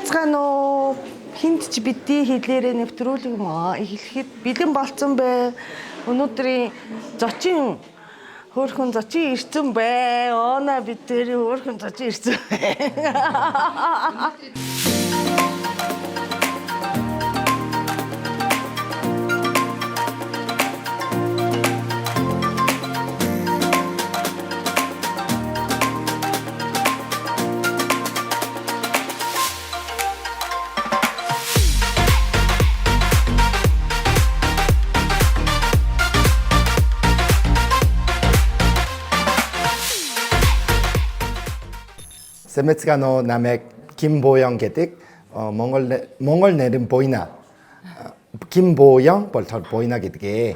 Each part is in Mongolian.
Сайн байцгаана уу? Хинт ч бидний хэлээрээ нэвтрүүлэг маа эхлэхэд бэлэн болцсон бай. Өнөөдрийн зочин хөөрхөн зочин ирсэн бай. Оона бид тэрийн хөөрхөн зочин ирсэн бай. Сайн байцгаана уу, намайг Кимбоён гэдэг Монгол нэр нь Буйна. Кимбоён болохоор Буйна гэдгээ.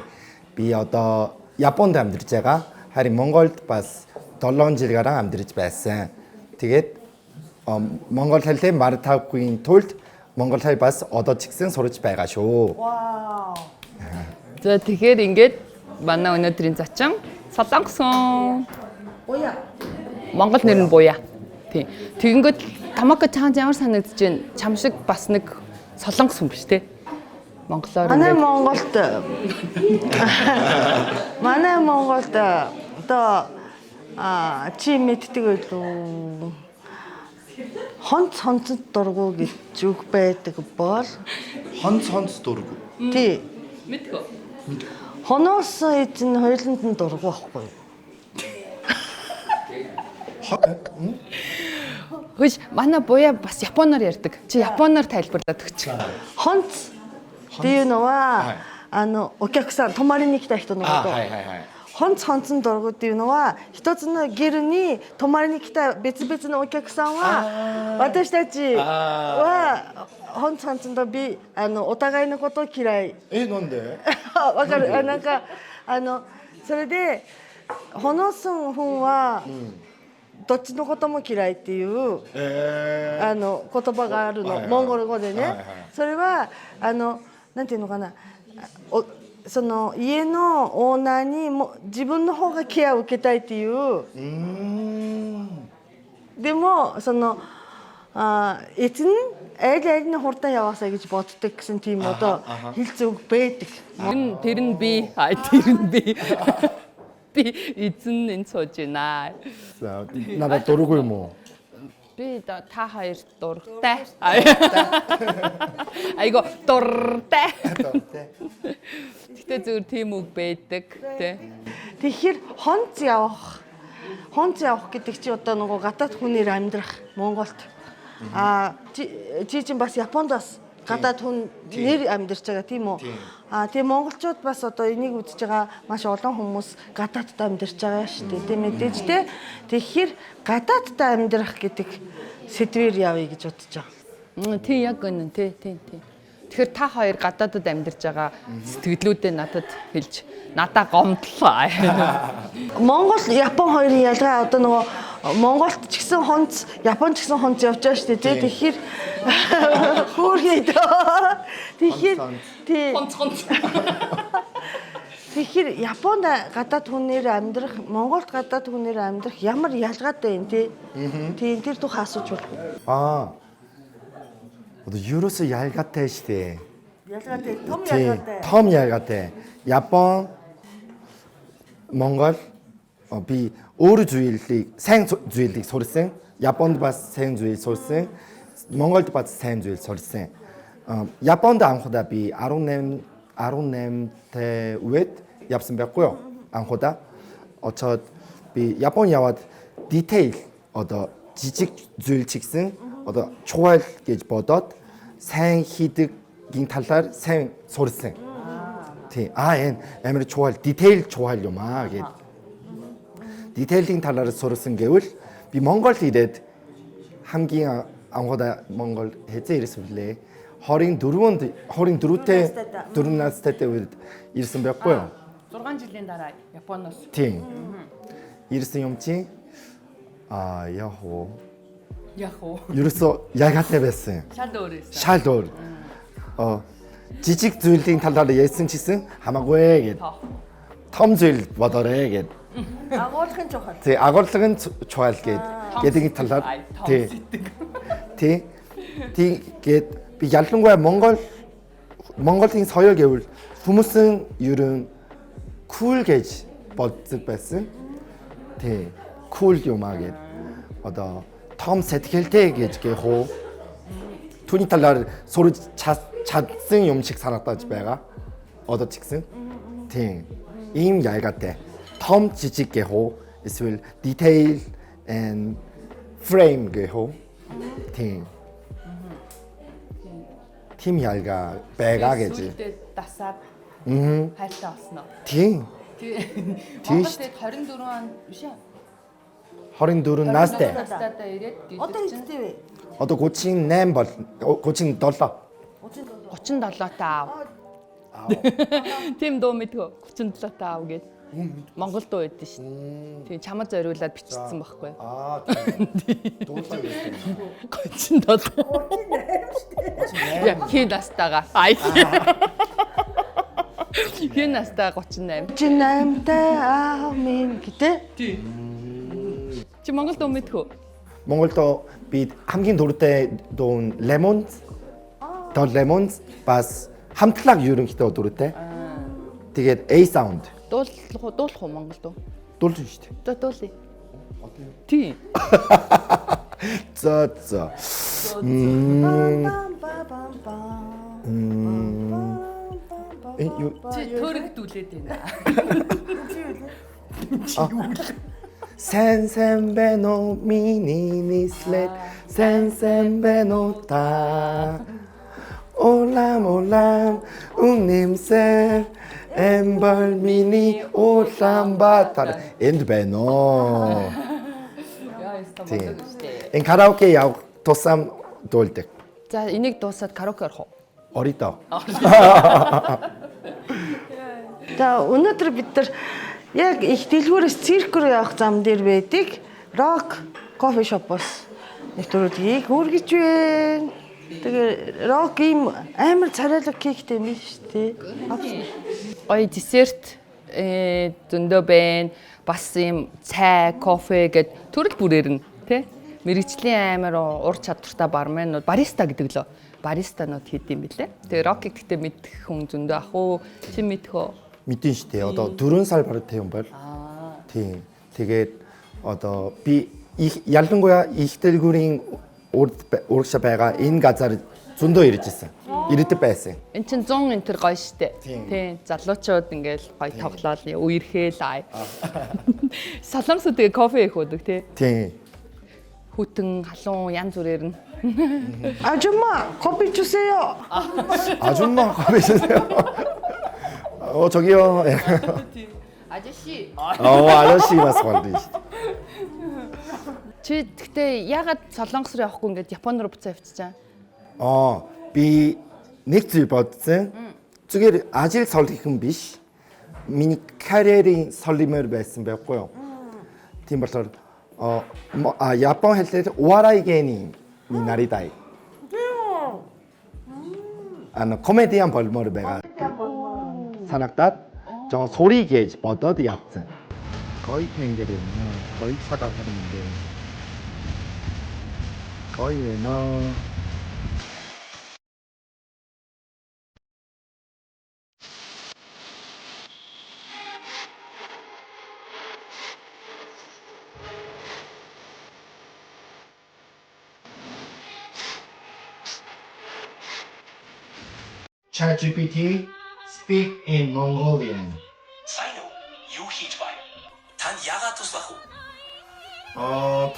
Би одоо Японд амьдарч байгаа. Харин Монголд бас 7 жил гарan амьдарч байсан. Тэгээд монгол хэлээ мартахгүй тулд монгол хэл бас одоо ч гэсэн сурч байгаа шүү. Вау. За, тэгэхээр ингээд манай өнөөдрийн зочин Солонгосон. Буяа. Монгол нэр нь Буяа. Тийм. Тэгэнгүүт Тамако чаан ямар санагдаж байна? Чам шиг бас нэг Солонгос хүн биш те? Монголоор Манай ингээд Монголд Манай Монголд одоо чи мэддэг байлуу. Хонц хонцод дургу гэж үг байдаг бол Хонц хонц дургу. тий. Мэдгүй. Хоноос эзэн хоёуланд нь дургу байхгүй юу? Хөөж манай Буяа бас японоор ярьдаг. Чи японоор тайлбарлаад өгч. ホンツっていうのは、お客さん泊まりに来た人のこと。はいはいはい。ホンツホンツンドルグっていうのは一つのゲルに泊まりに来た別々のお客さんは私たちはホンツホンツンとビお互いのことを嫌い。え、なんで？わかる。なんかそれでホノスンフンはどっちのことも嫌いっていう言葉があるの、はいはいモンゴル語でね、はいはいそれはなんていうのかな、その家のオーナーにも自分の方がケアを受けたいっていう。でもそのэзэн нь аль аль нь хурдан яваасаа гэж боддог гэсэн тийм одоо хэлц үг байдаг. Тэр нь би. А тэр нь би. Би эзэн энд сууж байна. За, надад дургу юм уу? Би та хоёр дуртай. Айго дуртай. Гэтэ зүгээр тийм үг байдаг тий. Тэгэхээр хонц явах гэдэг чи одоо нөгөө гадаад хүнээр амьдрах Монголд. Чи чинь бас Японд бас гадаад хүн нэр амьдарч байгаа, тийм үү? Тийм, монголчууд бас одоо энийг үзэж байгаа маш олон хүмүүс гадаадд амьдарч байгаа шүү дээ. Тийм мэдээж те. Тэгэхээр гадаадд амьдрах гэдэг сэдвээр явъя гэж бодож байгаа. Тийм, яг үнэн, тий, тий, тий. Тэгэхээр та хоёр гадаадад амьдарч байгаа сэтгэлдүүдээ надад хэлж надаа гомдлоо. Монгол Япон хоёрын ялгаа одоо нөгөө Монголд ч гэсэн хонц, Японд ч гэсэн хонц явж байгаа шүү дээ, тий. Тэгэхээр хөөрхий дөө. Тэгэхээр тий. Хонц хонц. Тэгэхээр Японд гадаад хүнээр амьдрах, Монголд гадаад хүнээр амьдрах ямар ялгаатай юм, тий? Тийм, тэр тухай асууж байна. Аа. Одоо ерөөсөө ялгаатай шүү дээ. Ялгаатай, том Тийм, том ялгаатай. Япон, Монгол би өөр зүйлийг сайн зүйлийг сурсан. Японд бас сайн зүйл сурсан. Монголд бас сайн зүйл сурсан. Японд анхудаа би 18 тай үед явсан байхгүй юу? Анхудаа. Очоод би Япон яваад detail одоо жижиг зүйл ч гэсэн одоо чухал гэж бодоод сайн хийдэггийн талаар сайн сурсан. Тийм. Энэ амар чухал, detail чухал юм аа гэд. Detail-ийн талаар сурсан гэвэл би Монголд ирээд хамгийн анхудаа Монгол хэзээ ирсэн блэ? 24-нд 24-тэй 4 настай үед ирсэн байхгүй юу? 6 жилийн дараа Японоос. Тийм. Ирсэн юм чи яг уу Яг уу. ерөөсөө ялгаатай байсан. Шал өөр байсан. Шал өөр. Жижиг зүйлийн талаар ярьсан чисэн хамаагүй гэд. Том зүйл бодоорой гэд. Агуулгын чухал. Тий, агуулгын чухал гэд гэдгийн талаар Ай, том тий. сэтгэл. Тий. Тэгээд би ялангуяа Монголын соёл гэвэл хүмүүсийн ер нь cool гэж боддог байсан. Тий. Cool юм аа гэд. Одоо том сэтгэлтэй гэж гэх үү. Түүний талаар сурч чадсан юм шиг санагдаж байгаа. Одоо ч гэсэн. Тийм. Ийм ялгаатай. Том жижиг гэх үү. Эсвэл detail and frame гэх үү. Тийм. Тийм ялгаа байгаа гэж. Сүүлдээ дасаад хайртай болсон уу? Тийм. Тийм Монгол шүү. тэгээд 24 он биш ээ. 24 настай. Настайдаа ирээд Одоо гэдэг чинь хэдтэй вэ? Одоо 38 бол 37. 37 та аав. Тийм дуу мэдгөө 37 та аав гэж. Монгол дуу өгдөн шүү. Тийм чамд зориулаад бичсэн байхгүй. Аа тийм. Дуулаа байсан. 37. 38. Яа, хин настайгаа. Ай. Хин настай 38. 38 тай аав минь гэдэг. Чи Монгол дуу мэдхүү? Монголд би хамгийн дуртай дуу нь Lemons. The Lemons бас хамтлаг ерөнхийдөө дуртай. Тэгээд A Sound Дуулах уу, дуулах уу Монгол дуу? дуулсан шүү дээ. За дуулъя. Тийм. За за. Бам бам бам бам. Энэ юу Чи төөрөгдүүлээд байна. Сайн сайн байна уу миний нислэг сайн сайн байна уу та Улам улам үнэмсэр эмбал миний Улаанбаатар энд байна уу. Яа, яста Тийм. мундаг штэ. Энэ караоке явах тусам дуулдаг. За, энийг дуусаад караоке орох уу? Орито. За өнөөдөр бид нар яг их дэлгүүрээс цирк рүү явах зам дээр байдаг Rock Coffee Shop-оос нэвтрүүлгийг үргэж байна. Тэгээ Rock ийм амар царайлаг кейктэй юм биш үү? Гоё десерт зөндөө байна. Бас ийм цай, кофе гэд төрөл бүрээр нь тий. Мэргэжлийн амар ур чадвартай барменууд, бариста гэдэг лөө. Баристанууд хийд юм билээ. Тэгээ Рокийг гэхдээ мэдэх хүн зөндөө ах уу? Чи мэдэх үү? Мэдэн штэ. Одоо 4 сар бараг юм бол. Тийм. Тэгээд одоо би их ялангуяа их дэлгүүрийн урд урагшаа байгаа энэ газар зөндөө ирж исэн. Ирдэг байсан. Эн чин 100 энэ төр гоё штэ. Тийм. Тий. Залуучууд ингээл гоё тоглоал үерхээл ай. Солонгосууд тэгээ кофе их уудаг тий. Тийм. Хүтэн, халуун янз бүрээр нь. Ажумма кофе 주세요. 아줌마 커피 주세요. 어 저기요. Ажиши. 어 아저씨 말씀 Чи тэгтээ яагаад Солонгос руу явахгүй ингээд Япон руу буцаа явчихжаа? 어, би нэг зүйл бодсон. Зүгээр ажил солих юм биш. Миний карьерийн солимоор байсан байхгүй юу? Тийм болохоор Япон хэлээр お笑い芸人になりたい. 아, 코미디언 болмоор байгаа. Санагдаад жоо сурыг гэж бодоод явсан. Гоё тэнгэр юм. Гоё цагаан юм. Гоё нөө. ChatGPT speak in Mongolian. Сайн уу? Юу хийж байна? Танд яагаад туслах уу?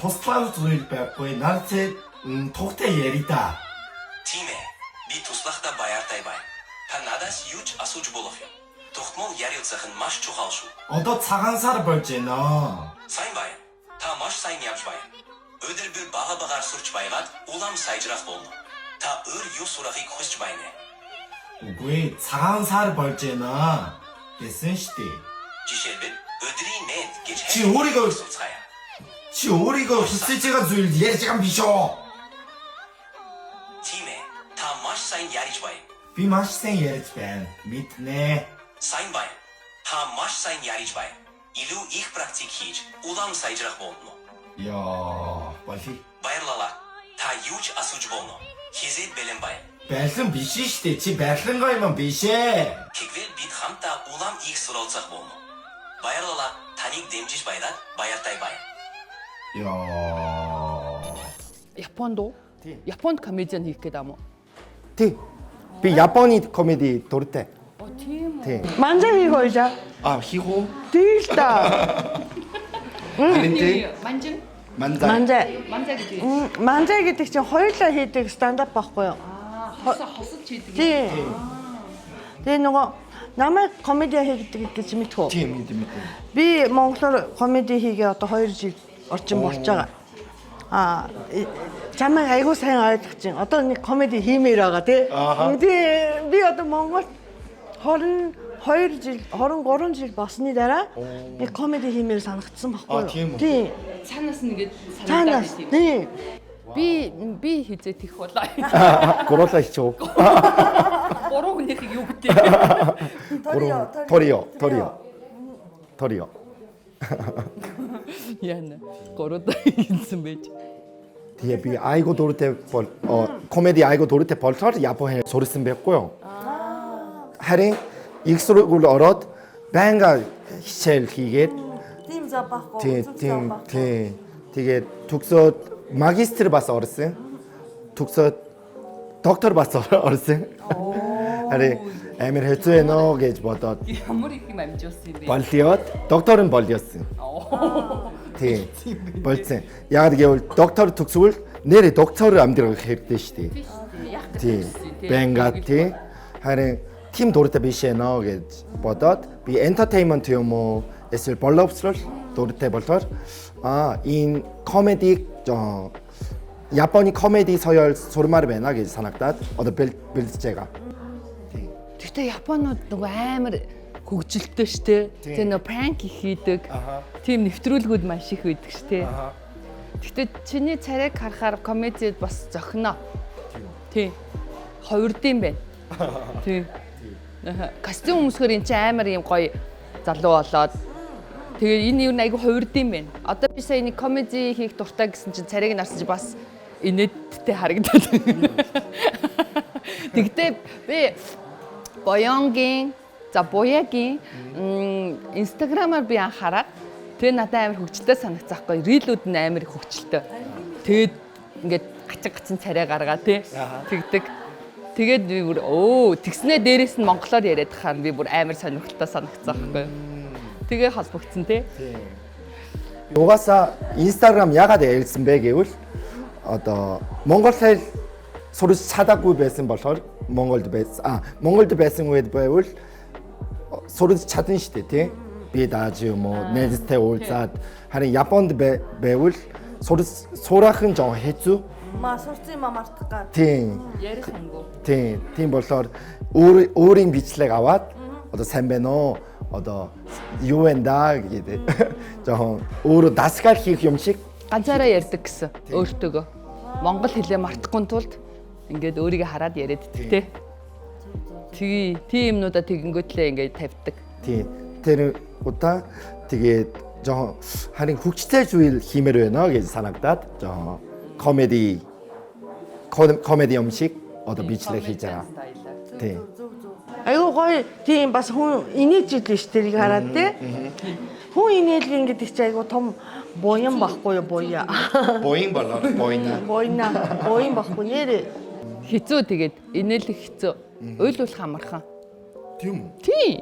Туслах зүйл байхгүй. Надад тухтай ярий та. Тийм ээ. Би туслахдаа баяртай байна. Та надаас юу ч асууж болох юм. Тогтмол ярилцах нь маш чухал шүү. Одоо цагаан сар болж байна. Сайн байна. Та маш сайн явж байна. Өдөр бүр бага багаар сурч байгаад улам сайжрах болно. Та өөр юу сурахыг хүсэж байна вэ? Үгүй, цагаан сар болж байна гэсэн штий. Жишээлбэл өдрийн мэнд гэж Чи өөрийгөө- асууцгаая. Чи өөрийгөө хүсэж байгаа зүйл ярьж байгаа юм биш үү? Тийм ээ. Та маш сайн ярьж байна. Би маш сайн ярьж байна. Мэднэ. Сайн байна. Та маш сайн ярьж байна. Илүү их практик хийж улам сайжрах болно. Яа, болий. Баярлалаа. Та юу ч асууж болно. Хэзээд бэлэн байна. Балин биш штэ. Чи балингаа юм биш ээ. Тэгвэл бид хамтдаа улам их суралцах болно. Баярлалаа. Таныг дэмжиж байгаад баяртай байна. Яа. Японд уу? Японд комедиан хийх гээд юм уу? Тий. Би Японы комеди дуртай. Оо тийм үү. Тий. Манзай хийх ойлаа. А хийх үү? Тийм л та. Харин тий. Манжин. Манзай. Манзай. Манзай гэж юу? Манзай гэдэг чинь хоёулаа хийдэг stand up байхгүй юу? Аа, хосолж хийдэг. Тийм. Тэгээ нөгөө намайг комеди хийдэг гэж мэдхүү. Тийм мэд мэд. Би монголоор комеди хийгээ одоо 2 жил орчим болж байгаа. Аа чамайг айгуу сайн ойлгож чинь. Одоо нэг комеди хиймээр байгаа тий. Тий би одоо Монголд 22 жил 23 жил болсны дараа нэг комеди хиймээр санагдсан байхгүй Аа, юу? тийм үү? Тий. Цаанаас нь ингээд санагдаад Цаанаас идэв. тий. Би хизээ тех болоо. Гуруулаа хийчих үү? Гурван хүнийхийг юу гэдэг? Торио. Торио. Торио. Торио. Яна. Гурван хийсэн байж. Тэгээ би айгу дуртай бол комеди айгу дуртай болохоор Япон хэл сурсан байхгүй юу? Харин их сургууль ороод байнга хичээл хийгээд Тийм зав байхгүй. тий тийм тий тэгээд төгсөөд магистр бас орсон. Төгсөөд доктор бас орсон. Харин амар хэцүү ээ нөө гэж бодоод Ямар их юм амжуулсан юм бэ? болиод доктор нь болиосон. Тий. Болцсон. Яг гэвэл доктор төгсвөл нэрээ доктор амьдрах хэрэгтэй шүү дээ. Яг Тий. Бэнга тий. Харин тим дуртай биш ээ нөө гэж бодоод би entertainment юм уу эсвэл боловсрол дуртай болохоор аа энэ комеди жоо Японы комеди соёл сурмаар байна гэж санагдаад одоо бэлдэж байгаа. Гэхдээ Японууд нөгөө амар хөгжилтэй штэ. Тэгээ нөгөө пранк их хийдэг. Тийм нэвтрүүлгүүд маш их байдаг штэ. Гэхдээ чиний царайг харахаар комедид бас зохино. Тийм. Хувирдсан байна. Тийм. Костюм өмсгөр эн чинь амар юм гоё залуу болоод тэгээ энэ юу айгу хувирдсан байна. Одоо би сая нэг комеди хийх дуртай гэсэн чинь царайг нь харсан чинь бас инээдтэй харагдаад. Тэгтээ би Боёнгийн за Буягийн Инстаграмаар би анхаарат тэгээ надад амар хөгжилтэй санагцсан байхгүй рилүүд нь амар их хөгжилтэй. Тэгээд ингээд гачин гачин царай гаргаа тий тэгдэг. Тэгээд би бүр өө тэгснээ дээрээс нь монголоор яриад хахаар би бүр амар сонирхолтой санагцсан байхгүй. Тэгээ холбогдсон тий. Угаасаа Instagram ягаад ээлсэн бэ гэвэл одоо монгол хэл сурч чадаагүй байсан болохоор Монголд байсан. А Монголд байсан үед байвал сурч чадна шүү дээ тий. Би дааж юм уу найзтай уулзаад харин Японд байвал сурч сурах нь жоохон хэцүү. Ма сурцсан юм а мартах гад. Тийм. Ярих хангуу. Тийм. Тийм болохоор өөр өөрийн бичлэг аваад одоо сайн байна уу? Одоо юу вэ даа гэдэг. Жоохон өөрөө дасгал хийх юм шиг Ганцаараа ярьдаг гэсэн өөртөөгөө. Монгол хэлээ мартахгүй тулд ингээд өөрийгөө хараад яриад идэх те. Тий, тийм юмнуудаа тэгэнгүүтлээ ингээд тавьдаг. Тийм. Тэр удаа тэгээд жоохон харин хөгжтэй зүйл хиймээр байна гэж санагдаад жоохон комеди комеди юм шиг одоо бичлэг хийж байгаа. Тийм. Айгуу гоё тийм бас хүн инээж идлээ ш тэрийг хараад тий. Хүн инээлгэн гэдэг чинь айгуу том буян байхгүй юу буяа. Буян болоо буйна. Буйна буян байхгүй нэрээ. Хэцүү тэгээд инээлэх хэцүү. Уйлуулах амархан. Тийм үү? Тий.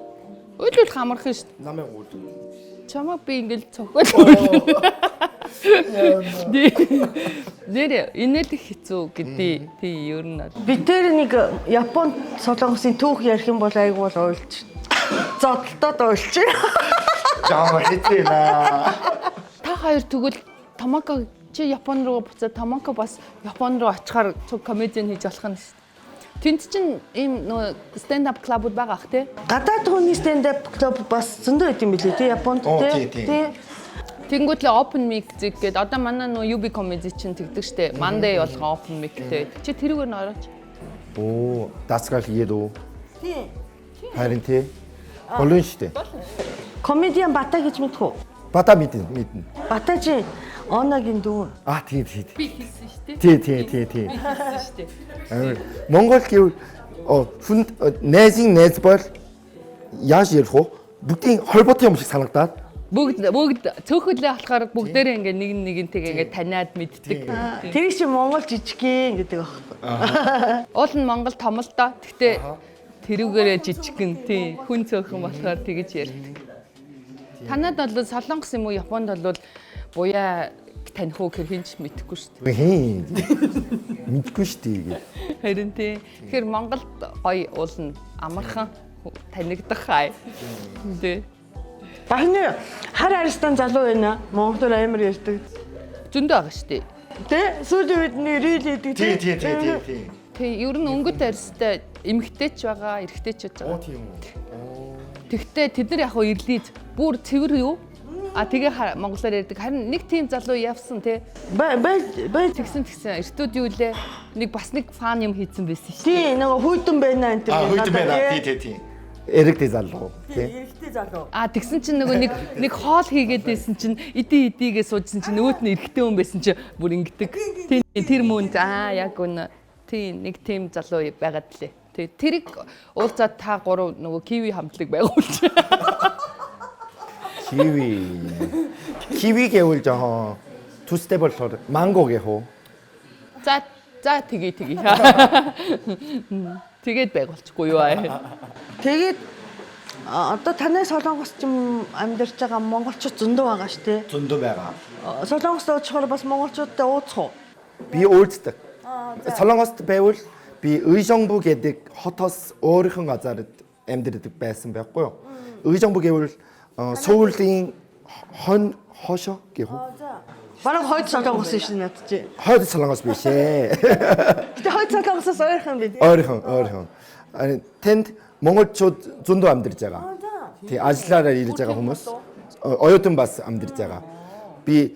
Уйлуулах амархан шүү дээ. Намайг уулуу. Чамаа би ингээл цохиол. Нэр инээлэх хэцүү гэдэг. Тий, ер нь бол. Бид тэр нэг Японд солонгосын түүх ярих юм бол айгуу бол уйлж. Зодтолтод уйлж. Жаа хэцүү наа. Та хоёр тэгвэл Томоко чи Япон руу буцаад Томоко бас Япон руу очихоор цуг комедиан хийж болох юм шүү дээ. Тэнд чинь ийм нөгөө stand up клубуд байгаа ах тий. Гадаад хүний stand up клуб бас зөндөө байт юм билээ тий Японд Оо, тий. тий, тий. Тэнгүүтлээ open mic зэг гээд одоо манай нөгөө UB comedy чинь тэгдэг штэ. Monday болгон open mic тэй. Чи тэрүүгээр нь орооч. Оо, дасгал хийгээд үү? Тий. Харин тий. Болно шүү дээ. Комедиан Бата гэж мэдхүү. Бата мэднэ, мэднэ. Бата чи Оногийн дүү. А тий тий. Би хэлсэн шүү дээ. Тий тий тий тий. Би хэлсэн шүү дээ. Амар. Монгол гэвэл хүнд найзын найз бол яаж ярих вэ? Бүгдийн холбоотой юм шиг санагдаад. Бүгд цөөхөлөө болохоор бүгдээрээ ингээ нэг нэгнтэйгээ ингээ таниад мэддэг. Тэр чинь Монгол жижигхэн гэдэг аахгүй. Уул нь Монгол том л доо. Гэхдээ тэрүүгээрээ жижигхэн тий хүн цөөхөн болохоор тэгэж ярьдаг. Танад бол Солонгос юм уу Японд бол буяа таних уу гэхэр хинч мэдэхгүй шүү дээ. Хин. Мэдгүй шүү дээ гэж. Харин тий. Тэгэхээр Монголд гоё уул нь амархан танигдах хай. Тий. Багны хар арстан залуу байна. Монголоор амар ярьдаг. Зөндөө байгаа шүү дээ. Тэ сүүлийн үед нэг рил хийдэг Тий тий тий тий тий. Тий, ер нь өнгөт арьстай эмэгтэй ч байгаа, эрэгтэй ч Оо байгаа. тийм үү. Тэгтээ тэд нар яг хөө ирлийз бүр цэвэр юу? А тэгээ монголоор ярьдаг. Харин нэг тийм залуу явсан тий. Бай бай бай Тэгсэн тэгсэн. Эртүүд юу лээ? Нэг бас нэг фан юм хийцэн байсан шүү. тий нөгөө хүйтэн байна энэ А хүйтэн байна. Тий тий тий. Эрэгтэй залуу. Тий. Эрэгтэй залуу. А тэгсэн чинь нөгөө нэг нэг хоол хийгээд байсан чинь иди идигээ суужсэн чинь нөгөөт нь эрэгтэй хүн байсан чинь бүр ингэдэг. Тий тэр мөн аа яг үнэ. Тий нэг тийм залуу байгаад лээ. Тий тэрийг уулзаад та гурав нөгөө киви хамтлаг байгуулж. Киви. Киви гэвэл жоохон төстэй болохоор манго гэх үү? За за тэгье тэгье. Тэгээд байгуулчихгүй юу аа. Тэгээд одоо танай Солонгос ч юм амьдарч байгаа монголчууд зөндөө байгаа шүү дээ. Зөндөө байгаа. Солонгост очихоор бас монголчуудтай уулзах уу? Би уулздаг. Солонгост байвал би 의정부 гэдэг хотоос өөрийнхөн газар амьдардаг байсан байхгүй юу? 의정부 гэвэл Сөүлийн хон хошо гэх үү? Бараг хойд Солонгос шин над чи. Хойд Солонгос биш ээ. Гэтэ хойд Солонгосоос ойрхон би. Ойрхон, ойрхон. Ари тэнд монголчууд зөндөө амьдарч байгаа. Тий, ажиллаараа ирж байгаа хүмүүс оюутан бас амьдарч байгаа. Би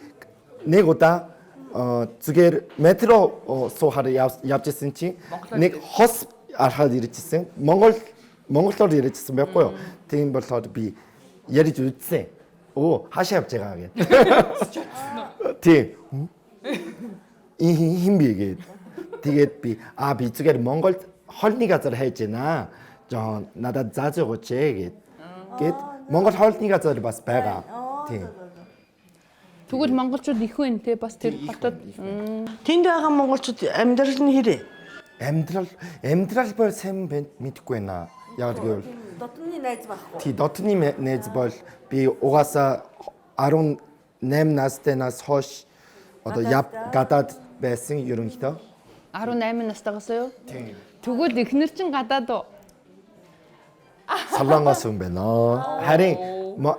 нэг удаа зүгээр метро суухаар явж исэн чинь нэг хос архаад ирж исэн. Монголоор ирж исэн байхгүй юу? Тийм болохоор би ярьж үзсэн. Оо, хаашаа явж байгаа гэд. Тий. Ин хин би гээд. Тэгээд би би зүгээр Монголд хоолны газар хайж байна. Жохон надад зааж өгөөч ээ гэд. Гэд Монгол хоолны газар бас байгаа. Тийм. Тэгвэл монголчууд их байна те бас тэр хотод. Тэнд байгаа монголчууд амьдрал нь хэрэг. Амьдрал бол сайн мэдэхгүй байна. Яг гэвэл Дотны найз байхгүй. тий дотны найз бол би угаасаа 18 настайнаас хойш одоо гадаад байсан ерөнхийдөө. 18 настайгаас юу? Тийм. Тэгвэл эхнэр чинь гадаад уу? Солонгос хүн байна. Харин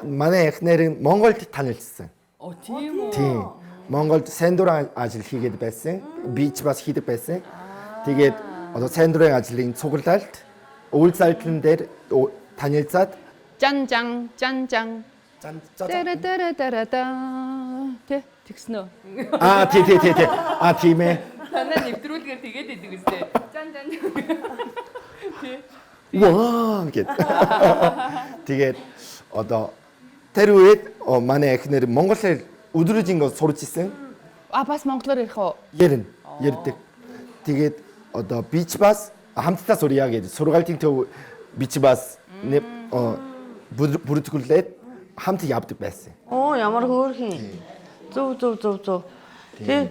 манай эхнэр нь Монголд танилцсан. Оо тийм үү. Тийм. Монголд сандуран ажил хийгээд байсан. Би ч бас хийдэг байсан. Тэгээд одоо сандурын ажлын цуглалт уулзалтан дээр танилцаад Жан жан жан жан. зан за Дара дара дара да. Тэ тэгсэн үү? Аа тий тий тий тий. Аа тийм ээ. Танаа нэвтрүүлгээр тэгээд идэг үстэй. Жан жан. Ваа гэд. Тэгээд одоо тэр үед манай эхнэр монголоор өдрөжингөө сурч исэн. А бас монголоор ярих уу? Ярина. Ярьдаг. Тэгээд одоо би ч бас хамтдаа сурья гэж сургаалтын төв би ч бас бүртгүүлээд хамт явдаг байсан. Оо ямар хөөрхөн. Зөв зөв зөв зөв. Тэгээд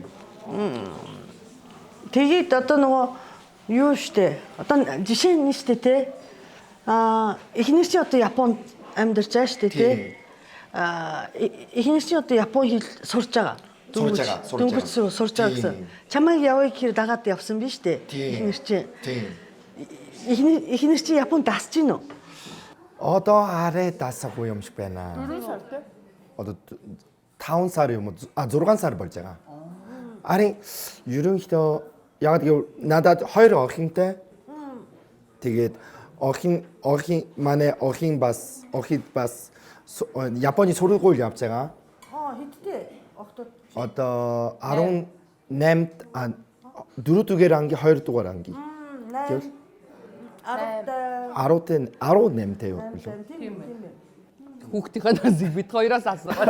тэгээд одоо нөгөө юу штэ. Одоо жишээ нь штэ те. Аа эхнэр чи одоо Японд амьдарч байгаа штэ те. Аа эхнэр чи одоо Япон хэл сурч байгаа. Сурж байгаа, сурж Дөнгөж байгаа. сурж байгаа гэсэн. Чамайг явъя гэхээр дагаад явсан биш үү? Эхнэр чи. Тийм. Эхнэр чи Японд дасж гин үү? Одоо арай дасахгүй юм шиг байна. 4 сар тий? Одоо 5 сар юм уу? 6 сар болж байгаа. Харин ерөнхийдөө яг гэвэл надад хоёр охинтой. Тэгээд охин манай охин бас охид бас Японы сургууль явж байгаа. Аа хэдтэй охтууд. Одоо 18-д 4 дугаар анги 2 дугаар анги. Гэвэл 10 10-т 18-т юу билүү? Тийм тийм. Хүүхдийнхээ насыг бид хоёроос асуугаад.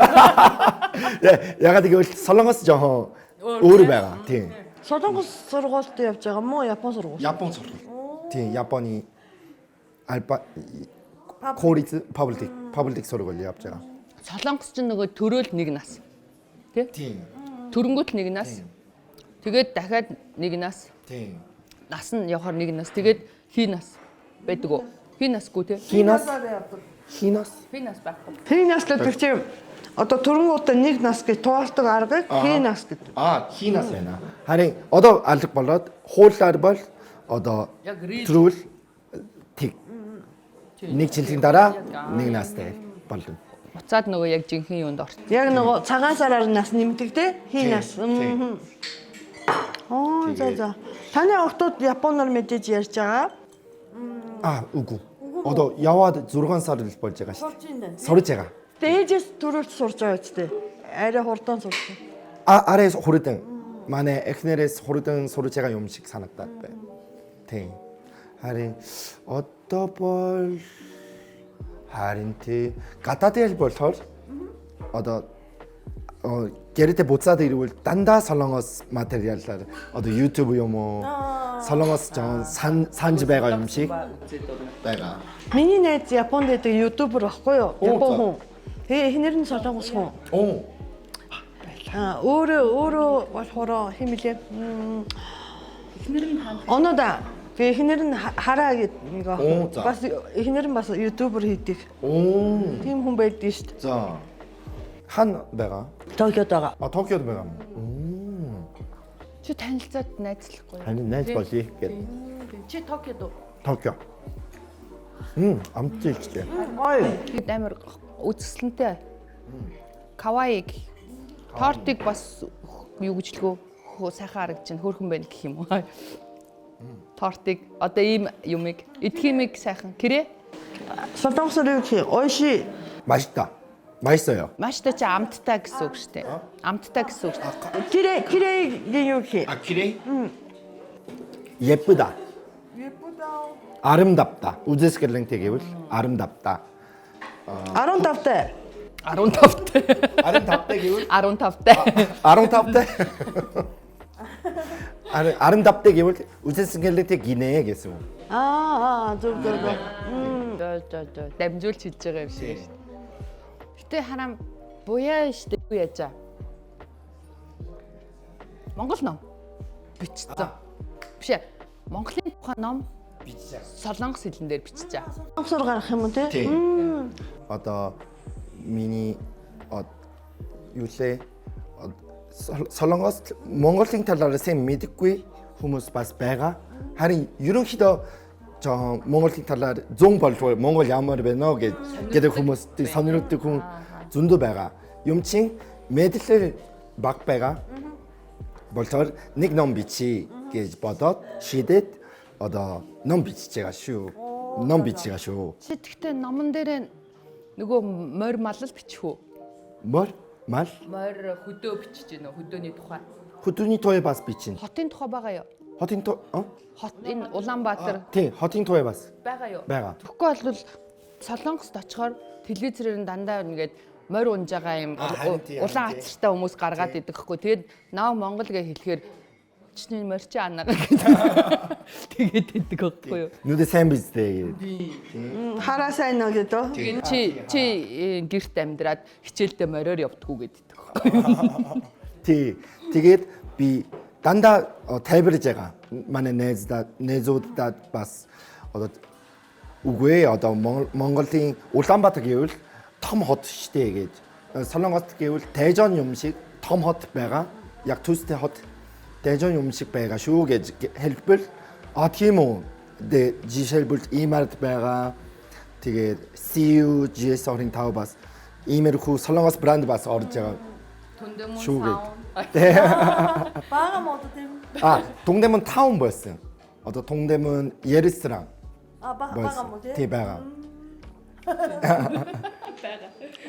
Ягаад гэвэл Солонгос жоохон өөр байгаа. Тийм. Солонгос сургуульд явж байгаа мó Япон сургууль. Япон сургууль. Тийм, Японы альба公立 public сургууль явж байгаа. Солонгос ч нөгөө төрөөл нэг нас. Тэ? Тийм. Төрөнгөт нэг нас. Тэгээд дахиад нэг нас. Тийм. Нас нь явахаар нэг нас. Тэгээд хий нас байдаг уу? Хий насгүй те? Хинас хинас Хий нас байхгүй. Хий нас гэдэг чинь одоо төрөнгүүдээ нэг нас гэж туулдаг аргыг хий нас гэдэг. А, хинас байна. Харин одоо алга болоод хуулиар бол одоо Яг рил. төрүүл тэг. Нэг жилийн дараа нэг настай болно. Буцаад нөгөө яг жинхэнэ юунд орт. Яг нөгөө цагаан сараар нас нэмдэг те хий Тийм, нас. тийм. Оо за за. Таны охтууд японоор мэдээж ярьж байгаа. А, үгүй. Одоо яваад 6 сар л болж байгаа шүү дээ. Сурж байгаа. Тэгээ ээжээс төрөлж сурж байгаа ч те. Арай хурдан сурж. А, арай хурдан. Манай эхнэрээс хурдан сурж байгаа юм шиг санагдаад байна. Тийм. Харин одоо бол харин тий гадаадын болохоор одоо гэрээдээ буцаад ирвэл дандаа солонгос материалаар одоо YouTube юм уу солонгос жоон санж байгаа юм шиг байгаа. Миний найз Японд байдаг YouTuber байхгүй юу? Оо, Япон за. хүн. Тэгээ эхнэр нь солонгос хүн. Оо. Аа өөрөө өөрөө болохоор хэм билээ? Эхнэр нь Онода. Тэгээ эхнэр нь Хараа гэдэг нэг Оо, за. бас эхнэр нь бас YouTuber хийдэг. Оо. Тийм хүн байдаг шүү дээ. За. Хан байгаа. Токиод байгаа. А Токиод байгаа юм уу? Чи танилцаад найзлахгүй. Харин найз болъё гэдэг. Чи Токиод уу? Токио. Амттай ихтэй. Гоё. Тэгэд амар үзэсгэлэнтэй. Каваи гэх. Тортыг бас юу гэж лгөө сайхан харагдаж байна. Хөөрхөн байна гэх юм уу? Тортыг одоо ийм юмыг идэх юмыг сайхан кэрэ Солонгосоор юу гэх юм? Ойши. 맛있다. 맛있어요. Маштай чи амттай гэсэн үг шүү дээ. Амттай гэсэн үг шүү дээ. Кирэ кирэгийн юу гэх юм? 아, 그래? 예쁘다. 예쁘다. 아름답다. 우즈스kel랭테 гэвэл 아름답다. 15 тай. 15 тай. 아름답다 гэвэл 15 тай. 아름답다. 아름답다 гэвэл 우즈스kel랭테 기네 гэсэн үг. Аа аа зөв зөв зөв. Жоо жоо жоо дамжуулж хэлж байгаа юм шиг шүү дээ. Гэтэ харам буяа шүү дээ юу яжаа. Монгол ном бичсэн. Биш ээ. Монголын тухай ном бичсэн. Солонгос хэлэн дээр бичсэн. Солонгосоор гарах юм уу те? Тийм. Одоо миний юу лээ Солонгос Монголын талаар сайн мэдэхгүй хүмүүс бас байгаа. Харин ерөнхийдөө жоохон Монголын талаар зүүн болов Монгол ямар байна вэ гэдэг хүмүүс сонирхдаг хүн зөндөө байгаа. Юм чин мэдлэл баг байгаа. Болохоор нэг ном бичиж гэж бодоод шийдээд одоо ном бичиж байгаа шүү. Ном бичиж байгаа шүү. Чи тэгтээ номон дээр нөгөө морь малал бичих үү? Мор мал Морь хөдөө бичиж гинэ хөдөөний тухай. хөдөөний туй бас бичнэ. Хотын тухай байгаа юу? Хотын туй Хот энэ Улаанбаатар тий хотын туй бас байгаа юу? байгаа. Тэгэхгүй бол Солонгост очихоор телевизээр нь дандаа ингээд морь унж байгаа юм харин тий, улаан харин тий. ацартай хүмүүс гаргаад идэх хгүй. Тэгээд наа Монгол гэж хэлэхээр чиний морь чи анаа гэдэг. Тэгээд идэг байхгүй юу? Нүдэ сайн биздээ гэдэг. Хараа сайн уу гэдэг. Чи чи гэрт амьдраад хичээлдээ мориор явдггүй гэдэг байхгүй юу? Тий. Тэгээд би дандаа тайлбарж байгаа. Манай найздаа найзууддаа бас одоо үгүй одоо Монголын Улаанбаатар гэвэл том хот штэ гэж. Солонгост гэвэл Тэжон юм шиг том хот байгаа. Яг төстэй хот Тэжон юм шиг байгаа шүү гэж хэлбэл а тийм үү. Дэ жишээлбэл иймэрд байгаа. Тэгээд CU GS25 бас иймэрхүү Солонгос брэнд бас орж байгаа. Түндэмүн Шүү гээд. Бага мод тийм. 아 동대문 타운 болсон. Одоо 동대문 예레스랑 А бага болсон. Тий байгаа.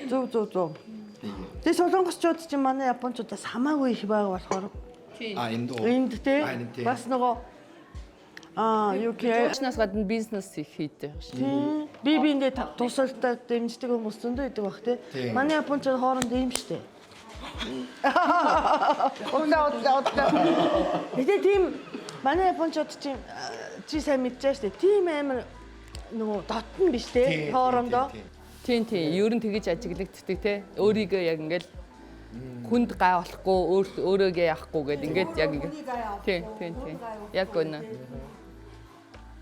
Зөв зөв зөв. Тэгээ солонгосчууд чинь манай япончуудаас хамаагүй их байгаа болохоор 아 인도. энд те А, энд тий. бас нөгөө Аа, UK Жуулчнаас гадна бизнес их хийдэг шин. би биэндээ тусалтай дэмждэг хүмүүс зөндөө идэг бах тий. Тийм. Манай японочууд хоорондоо ийм штэ. Удлаа удлаа удлаа. Гэтэ тийм манай японочууд чи чи сайн мэдчихэж штэ. Тийм амар нөгөө дотн биш тий хоорондоо. Тийм тийм. Ер нь тэгэж ажиглагддаг те. Өөрийгөө яг ингээл хүнд гай болохгүй, өөр өөрөөгөө яахгүй гэд ингээд яг ингээд. Тийм тийм тийм. Яг үнэ.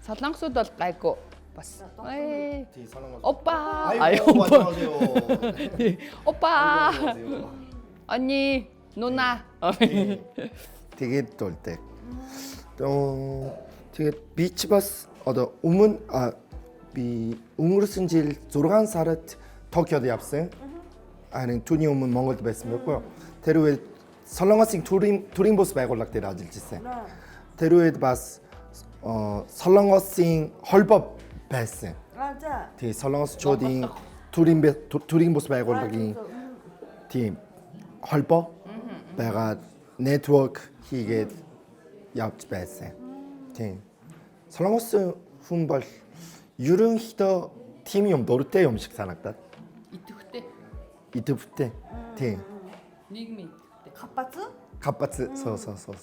Солонгосууд бол гайгүй бас. Ээ. Тийм солонгос. Опа. 아이고 опа. 안녕하세요. Опа. 언니, 누나. Тэгээд дулдаг. Тэгээд би ч бас одоо өмнө би өнгөрсөн жил 6 сард Токиод явсан. Харин түүний өмнө Монголд байсан байхгүй юу? Тэр үед Солонгосын төрийн бус байгууллага дээр ажиллаж исэн. Тэр үед бас Солонгосын холбоо байсан. Аа за. Тэгээ солонгосчуудын төрийн бус байгууллагын тийм холбоо байгаа network хийгээд явж байсан. Тийм. Солонгос хүн бол ерөнхийдөө тийм юм дуртай юм шиг санагдаад. Идэвхтэй. Идэвхтэй. Тийм. Нийгмийн идэвхтэй. Капац? Капац соо соо соо.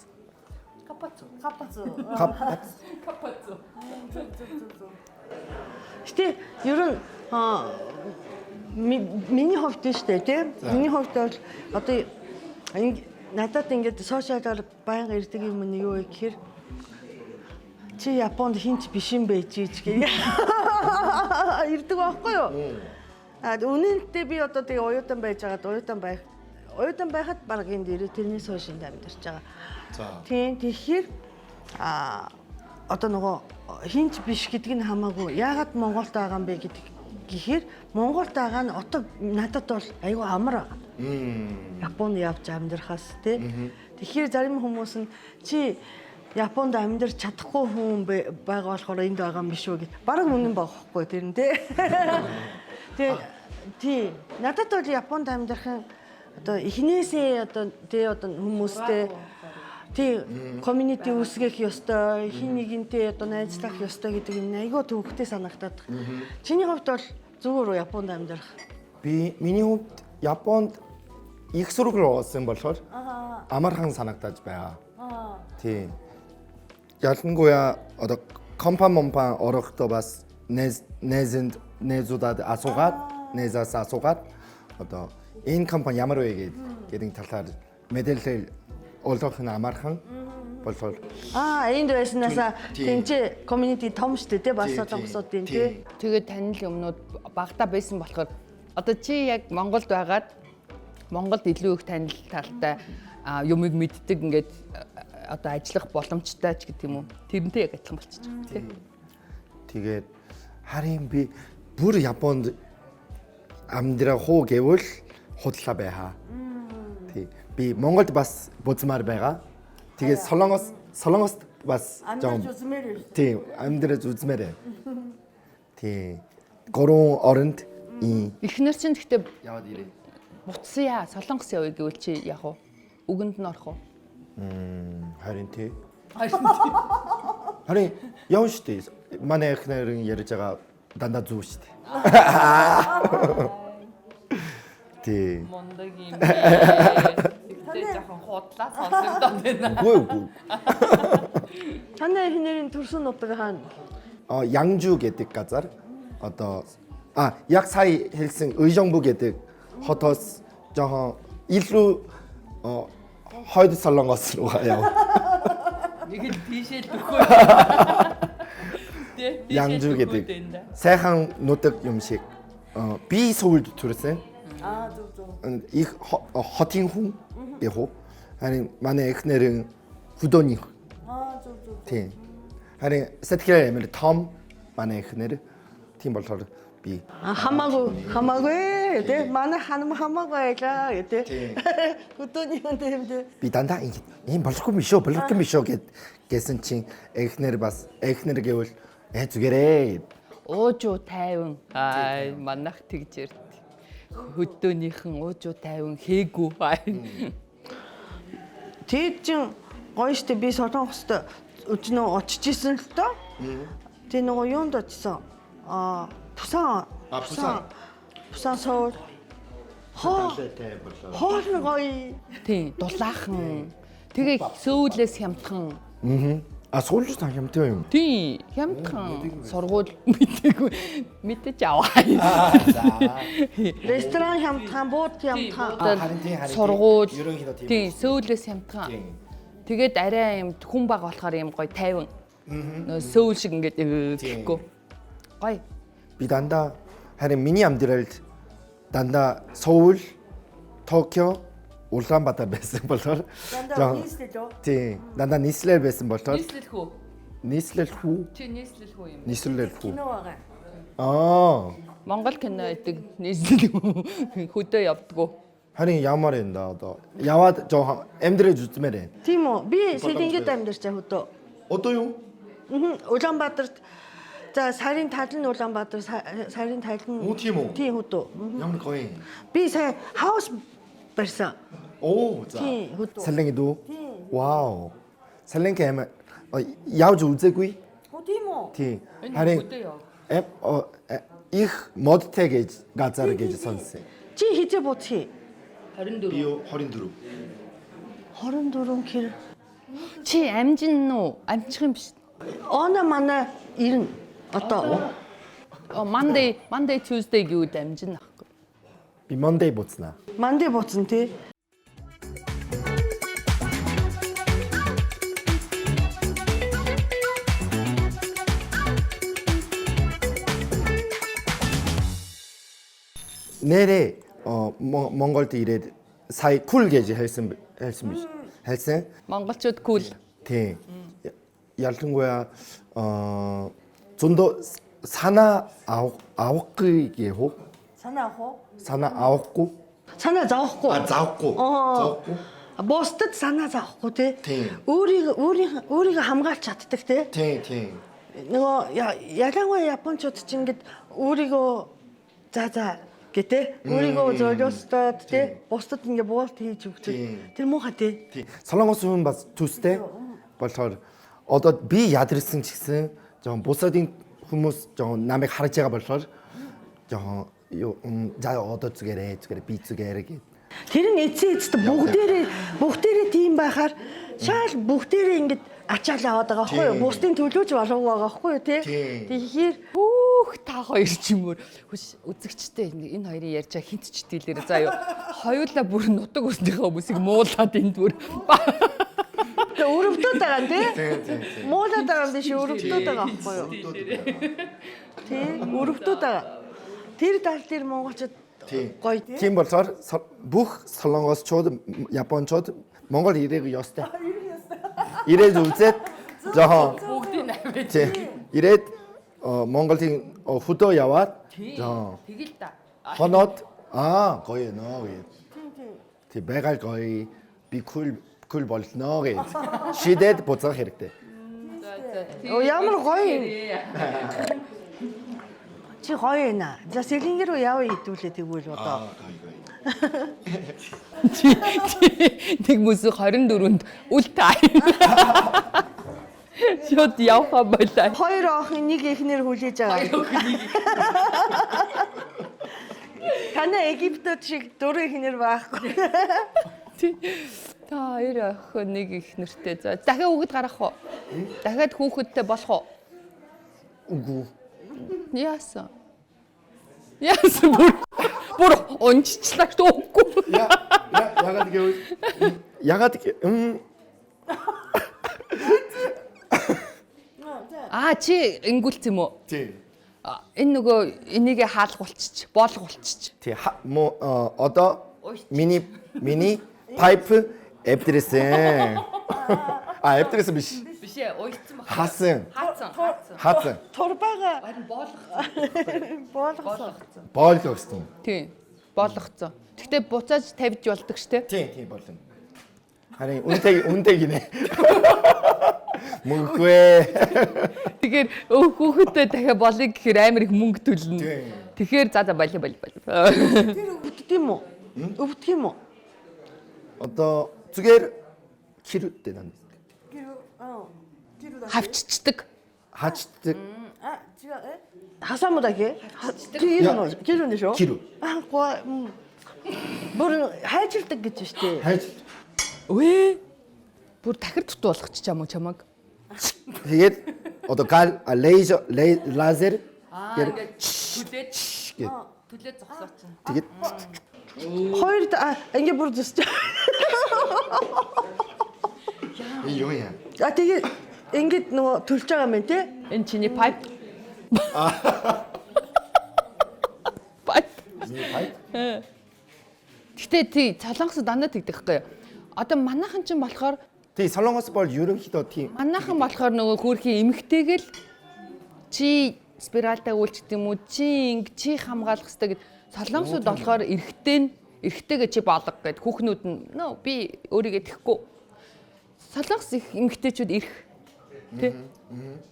Капацу. Капац. Капац. Капацу. Гэтэ ер нь миний хувьд нь штэ тий. Миний хувьд бол одоо надад ингээд сошиалаар байнга ирдэг юм нь юу вэ гэхээр чи Японд хинч биш юм бэ чи ч гэх ирдэг байхгүй юу? А үнэнтэй би одоо тэгээ оюутан байж байгаад оюутан байхад баг энд ирээ тэрнээс хойш энд амьдарч байгаа. За. Тийм тэгэхээр одоо нөгөө хинч биш гэдэг нь хамаагүй яагаад Монголд байгаа юм бэ гэдэг гэхээр Монголд байгаа нь одоо надад бол айгүй амар байгаа. Японд явж амьдрахаас тий. Тэгэхээр зарим хүмүүс нь чи Японд амьдрч чадахгүй хүн байгаа болохоор энд байгаа юм биш үү гэд. Бараг үнэн байгаа хгүй тэр нь тий. Тэгээ тий надад бол Японд амьдрах нь одоо эхнээсээ одоо тий одоо хүмүүстэй тий community үүсгэх ёстой, хин нэгэнтэй одоо найзлах ёстой гэдэг юм айгүй төвөгтэй санагдаад. Чиний хувьд бол зүгээр үү Японд амьдрах? Би миний хувьд Японд их сургууль орсон болохоор амархан санагдаж байгаа. Тийм. Ялангуяа одоо компани момпан орохдоо бас нэзэнд нэзуудад асуугаад нэзаас асуугаад одоо энэ компани ямар вэ гэдэг талаар мэдээлэл олгох нь амархан болохоор Аа энд байснаасаа Тийм. тэнцээ community том шүү дээ тий бас солонгосуудын тий. Тэгээд танил юмнууд багтаа байсан болохоор одоо чи яг Монголд байгаад Монголд илүү их танил талтай юмыг мэддэг ингээд одоо ажиллах боломжтой ч гэдэг юм уу. Тэрнтэй яг адилхан болчихж байгаа тий. Тэгээд харин би бүр Японд амьдрах уу гэвэл худлаа байхаа. Тий. Би Монголд бас бузмаар байгаа. Тэгээд Солонгост бас Амьдраж үзмээр байна. Тийм, амьдраж үзмээр байна. Тийм. Гурван оронд ийм Эхнэр чинь гэхдээ яваад ирээ. буцъя, Солонгос явъя гэвэл чи яг уу үгэнд нь орох уу? Харин тий. Харин явна шүү дээ. Манай эхнэрийн ярьж байгаа дандаа зүв шүү дээ. Тий. Мундаг юм бэ. Тэгтээ жоохон худлаа сонсогдоод байна. Үгүй үгүй. Таны эхнэрийн төрсөн нутаг хаана? 양주 гэдэг газар одоо яг сая хэлсэн 의정부 гэдэг хотоос жоохон илүү хойд солонгос руу яв. Нэг л тийшээ л дөхөө. Тэ. 양주 гэдэг сайхан нутаг юм шиг би 서울д төрсөн. Аа зөв зөв. Их хотын хүн яг уу. Харин манай эхнэр хөдөөний Аа зөв зөв. тийм. Харин сэтгэлээр амар том манай эхнэр тийм болохоор би А хамаагүй хамаагүй тий манай ханам хамаагүй байлаа гэдэг. Хөдөөний юм тийм тий. Би дандаа ингэ ийм болохгүй юм шүү, болохгүй юм шүү гэд гэсэн чинь эхнэр бас эхнэр гэвэл зүгээрээ. Уужуу тайван. Аа манайх тэгж ярьд. Хөдөөнийхэн уужуу тайван хээгүү. Тэгэд чин гоё штэ би солонгост Өчнөө очиж исэн л доо. Тэгээ нөгөө юунд очисон? Аа, Пусан. А, Пусан. Пусан Сөүл. Хоол. Хоол нь гоё. Тийм, дулаахан. Тэгээ Сөүлээс хямдхан. А суулж та хямдсан юм. Тийм, хямдхан. Сургууль мэдээгүй. Мэдээж аваа. Ресторан хямдхан, бууд хямдхан. Харин тийм, харин тийм. Сургууль. Ерөнхийдөө тийм Тийм, Сөүлээс хямдхан. Тэгээд арай юм хүн баг болохоор юм гоё тайван. Нөө Сөүл шиг ингээд гэхгүй. Гоё. Би дандаа харин миний амьдралд дандаа Сөүл, Токио, Улаанбаатар байсан болохоор Дандаа нийслэл үү? Тийм. Дандаа нийслэл байсан болохоор Нийслэл хүү. нийслэл хүү, Чи нийслэл хүү юм. нийслэл хүү. Кино байгаа. Аа. Монгол кино гэдэг нийслэл хөдөө явдгүү. Харин ямар юм да одоо. Яваад жоохон амьдраж үзмээр байна. Тийм үү? Би Сэлэнгэд амьдарч байгаа хөдөө. Одоо юу? Мгм. Улаанбаатарт за сарын тал нь Улаанбаатар, сарын тал нь Оо, тийм үү? Тийм хөдөө. Мгм. Ямар гоё юм. Би сая хаус барьсан. Оо за. Тийм хөдөө. Сэлэнгэд үү? Вау. Сэлэнгэ амар явж үзээгүй. Хөө тийм үү? Тийм. Харин хөдөө яв. их модтэй гэж газар гэж сонссон. Чи хизээ буцхий? 24. юу 24. 24 хэр. Чи амжин уу? Амжих юм биш. Она манай ирнэ. Одоо Monday, Tuesday гэвэл амжин ахгүй. Би Monday буцнаа. Манди буцна тий. Нэрээ Монголд ирээд сая cool гэж хэлсэн хэлсэн биш. Хэлсэн. Монголчууд cool. Тийм. Ялангуяа зөндөө санаа авахгүй гэв. Санаа авах уу? Санаа авахгүй. Санаа зовхгүй. А завхгүй. Завхгүй. Бусдад санаа зовхгүй тий. Тийм. Өөрийг өөрийн өөрийгөө хамгаалж чаддаг тий. Тийм, тийм. Нөгөө ялангуяа японочууд ч ингээд өөрийгөө за за гэтээ өөрийгөө золиостоод тий бусдад ингээд буулт хийж өгдөг. Тэр муухай тий. Тийм. Солонгос хүн бас төстэй болохоор одоо би ядарсан ч гэсэн жоохон бусадын хүмүүс жоохон намайг харж байгаа болохоор жоохон юу за одоо зүгээрээ зүгээр би зүгээрээ гэд. Тэр нь эцсийн эцэст бүгдээрээ бүгдээрээ тийм байхаар шаал бүгдээрээ ингээд ачаал аваад байгаа байхгүй юу? Бусдын төлөөж болов байгаа байхгүй юу тий? Тэгэхээр Хөөх та хоёр ч юм уу. Хүш үзэгчтэй энэ хоёрын ярьж байгаа хинт ч дийлээрэ заа юу. Хоёулаа бүр нутаг өснийхөө хүмүүсийг муулаад энд бүр. Тэгээ өрөвдөд байгаа юм тий? Муулаад байгаа юм биш өрөвдөд байгаа байхгүй юу? Тий, өрөвдөд байгаа. Тэр тал дээр монголчууд гоё тий. Тийм болохоор бүх солонгосчууд, япончууд Монгол ирээг ёстой. Ирээд үзээд жоохон Бүгдийг аваад. тий. Ирээд Монголын хөдөө яваад жоохон Тэгэл та. хоноод аа гоё нөө гэд. Тий байгаль гоё би cool cool болно гэд. Шидэд буцах хэрэгтэй. Оо ямар гоё юм. Чи гоё юм аа. За Сэлэнгэ рүү яваа хэдүүлээ тэгвэл одоо. Чи нэг мөс 24-нд үл та. Шууд явхаа болоо. Хоёр охин нэг эхнэр хүлээж байгаа. Танай Египтүүд шиг дөрвөн эхнэр байхгүй. Та хоёр охин нэг их нэртэй. За дахиад хүүхэд гаргах уу? Дахиад хүүхэдтэй болох уу? Үгүй. Яасан? Яасан бүр бүр унжчлаа шүү үгүй. Я ягаад гэвэл ягаад Аа чи ингүүлц юм уу? тий. Энэ нөгөө энийгээ хаалгуулчих, боолгуулчих. Тий мо одоо миний пайп эвдэрсэн. А эвдэрсэн биш. Биш ээ, уйдсан баг. Хасан. Хаацсан, хаацсан. Хаасан. Турбаага Харин боолгоцсон. боолгосон. Боолгосон. Тийм. Боолгоцсон. Гэхдээ буцааж тавьж болдог штэ. Тийм, тийм болно. Харин үнтэй үнтэй гинэ. Мөнгөгүй. Тэгэхээр хүүхэдтэй дахиад болыг гэхээр амар их мөнгө төлнө. Тэгэхээр за за болио болио болио. Тэр өвддөг юм уу? Өвдөх юм уу? Одоо зүгээр хэрүүтэй нанд. Тэр Хавччихдаг. Хачдаг. 挟むだけ切るの切るんでしょ切るあ怖い、うん、бүр хайжилдаг гэж шүү дээ. Хайж. Үе. Бүр тахир дутуу болгочих юм уу чамаг? Тэгээд одоо гал лейзер лазер ингээд түлээд түлээд зогсоо чинь. Тэгээд Хоёр ингээд бүр зүсч. Энэ юу юм? А тэгээд ингээд нөгөө төлж байгаа юм те? Энэ чиний pipe. Pipe. Миний pipe. Гэтэ тий Солонгос дандаа тэгдэг байхгүй юу? Одоо манайхан ч болохоор Тий, Солонгос бол ерөнхийдөө тийм. Манайхан болохоор нөгөө хөөрхийн эмэгтэйгэл чи спиральтай үйлчдэг юм уу? Чи инг чи хамгаалах хэрэгтэй гэд Солонгосууд болохоор эрэгтэй нь эрэгтэйгээ чи болго гэд хүүхнүүд нь нөө би өөрийгөө тэхгүй. Солонгос их эмэгтэйчүүд ирэх. Тэ?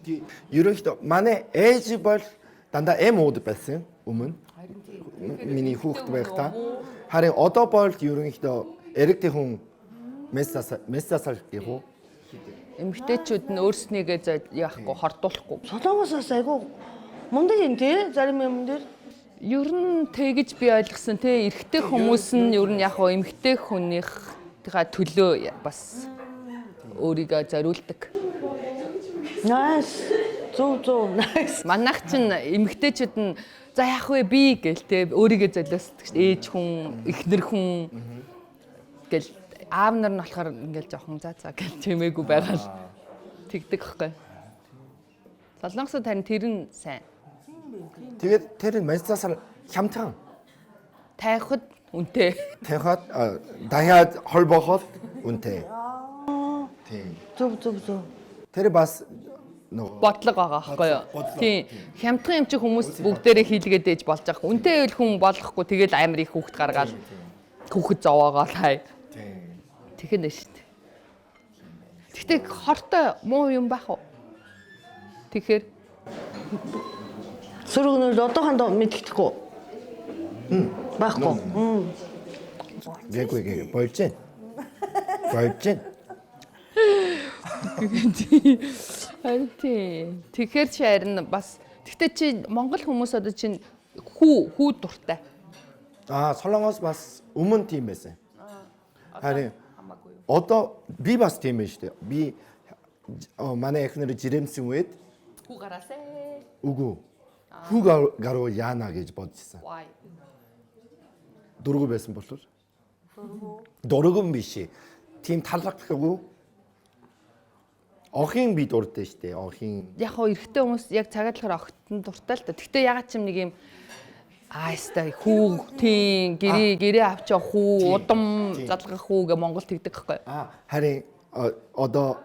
Тий, ерөнхийдөө манай ээж бол дандаа эм ууд байсан өмнө. Миний хүүхэд байхдаа. Харин одоо бол ерөнхийдөө эрэгтэй хүн мессасал гэх үү? Эмэгтэйчүүд нь өөрснийгээ яахгүй хордуулахгүй. Солонгосоос айгу мундаг юм те зарим юм дээр. Ер нь тэгэж би ойлгосон те эрэгтэй хүмүүс нь ер нь яг хоо эмэгтэй хүнийхээ төлөө бас өөрийгөө зориулдаг. Nice. Зөв зөв nice. Манайх чинь эмэгтэйчүүд нь за яах вэ би гэл те өөрийгөө золиосдог шүү дээ. Ээж хүн, эхнэр хүн гэл аав нар нь болохоор ингээл жоохон за за гэл чимээгүй байгаа л тэгдэг хэвгүй. Солонгосод харин тэр нь сайн. Тэгээд тэр нь мессасал хямдхан. Тайхад үнэтэй. Тавихад дахиад холбооход үнэтэй. Тийм. Зөв зөв зөв. Тэр бас нөгөө Бодлого байгаа байхгүй юу? Тийм. Хямдхан юм чи хүмүүс бүгдээрээ хийлгээд ээж болж байгаа. Үнэтэй байвал хүн болохгүй тэгэл амар их хүүхэд гаргаал хүүхэд зовоогоол хай. Тийм. Тэгэхэн нь шүү дээ. Гэхдээ хортой муу юм байх уу? Тэгэхээр Сөрөг нь одоохондоо мэддэхгүй. Байхгүй. Гээгүй гээ болж байна. Болж байна. Харин тийм. Тэгэхээр чи харин бас тэгтээ чи Монгол хүмүүс одоо чинь хүү хүү дуртай. Аа, Солонгос бас өмнө тийм байсан. Харин одоо би бас тийм байж тээ. Би манай эхнэр жирэмсэн үед Хүү гараасаа. үгүй хүү гаруу яана гэж бодчихсан. Why? Дургу байсан болов. Дургу биш. Тийм талхахгүй. Охин би дуртай штэ. Охин Яг хоо эрэгтэй хүмүүс яг цагаатлахаар огтон дуртай л та. Тэгтээ ягаад ч юм нэг юм аа ястай хүү тийм гэрээ гэрээ авч явах хүү удам залгах хүү гэ Монгол тэгдэг гэхгүй. Аа, харин одоо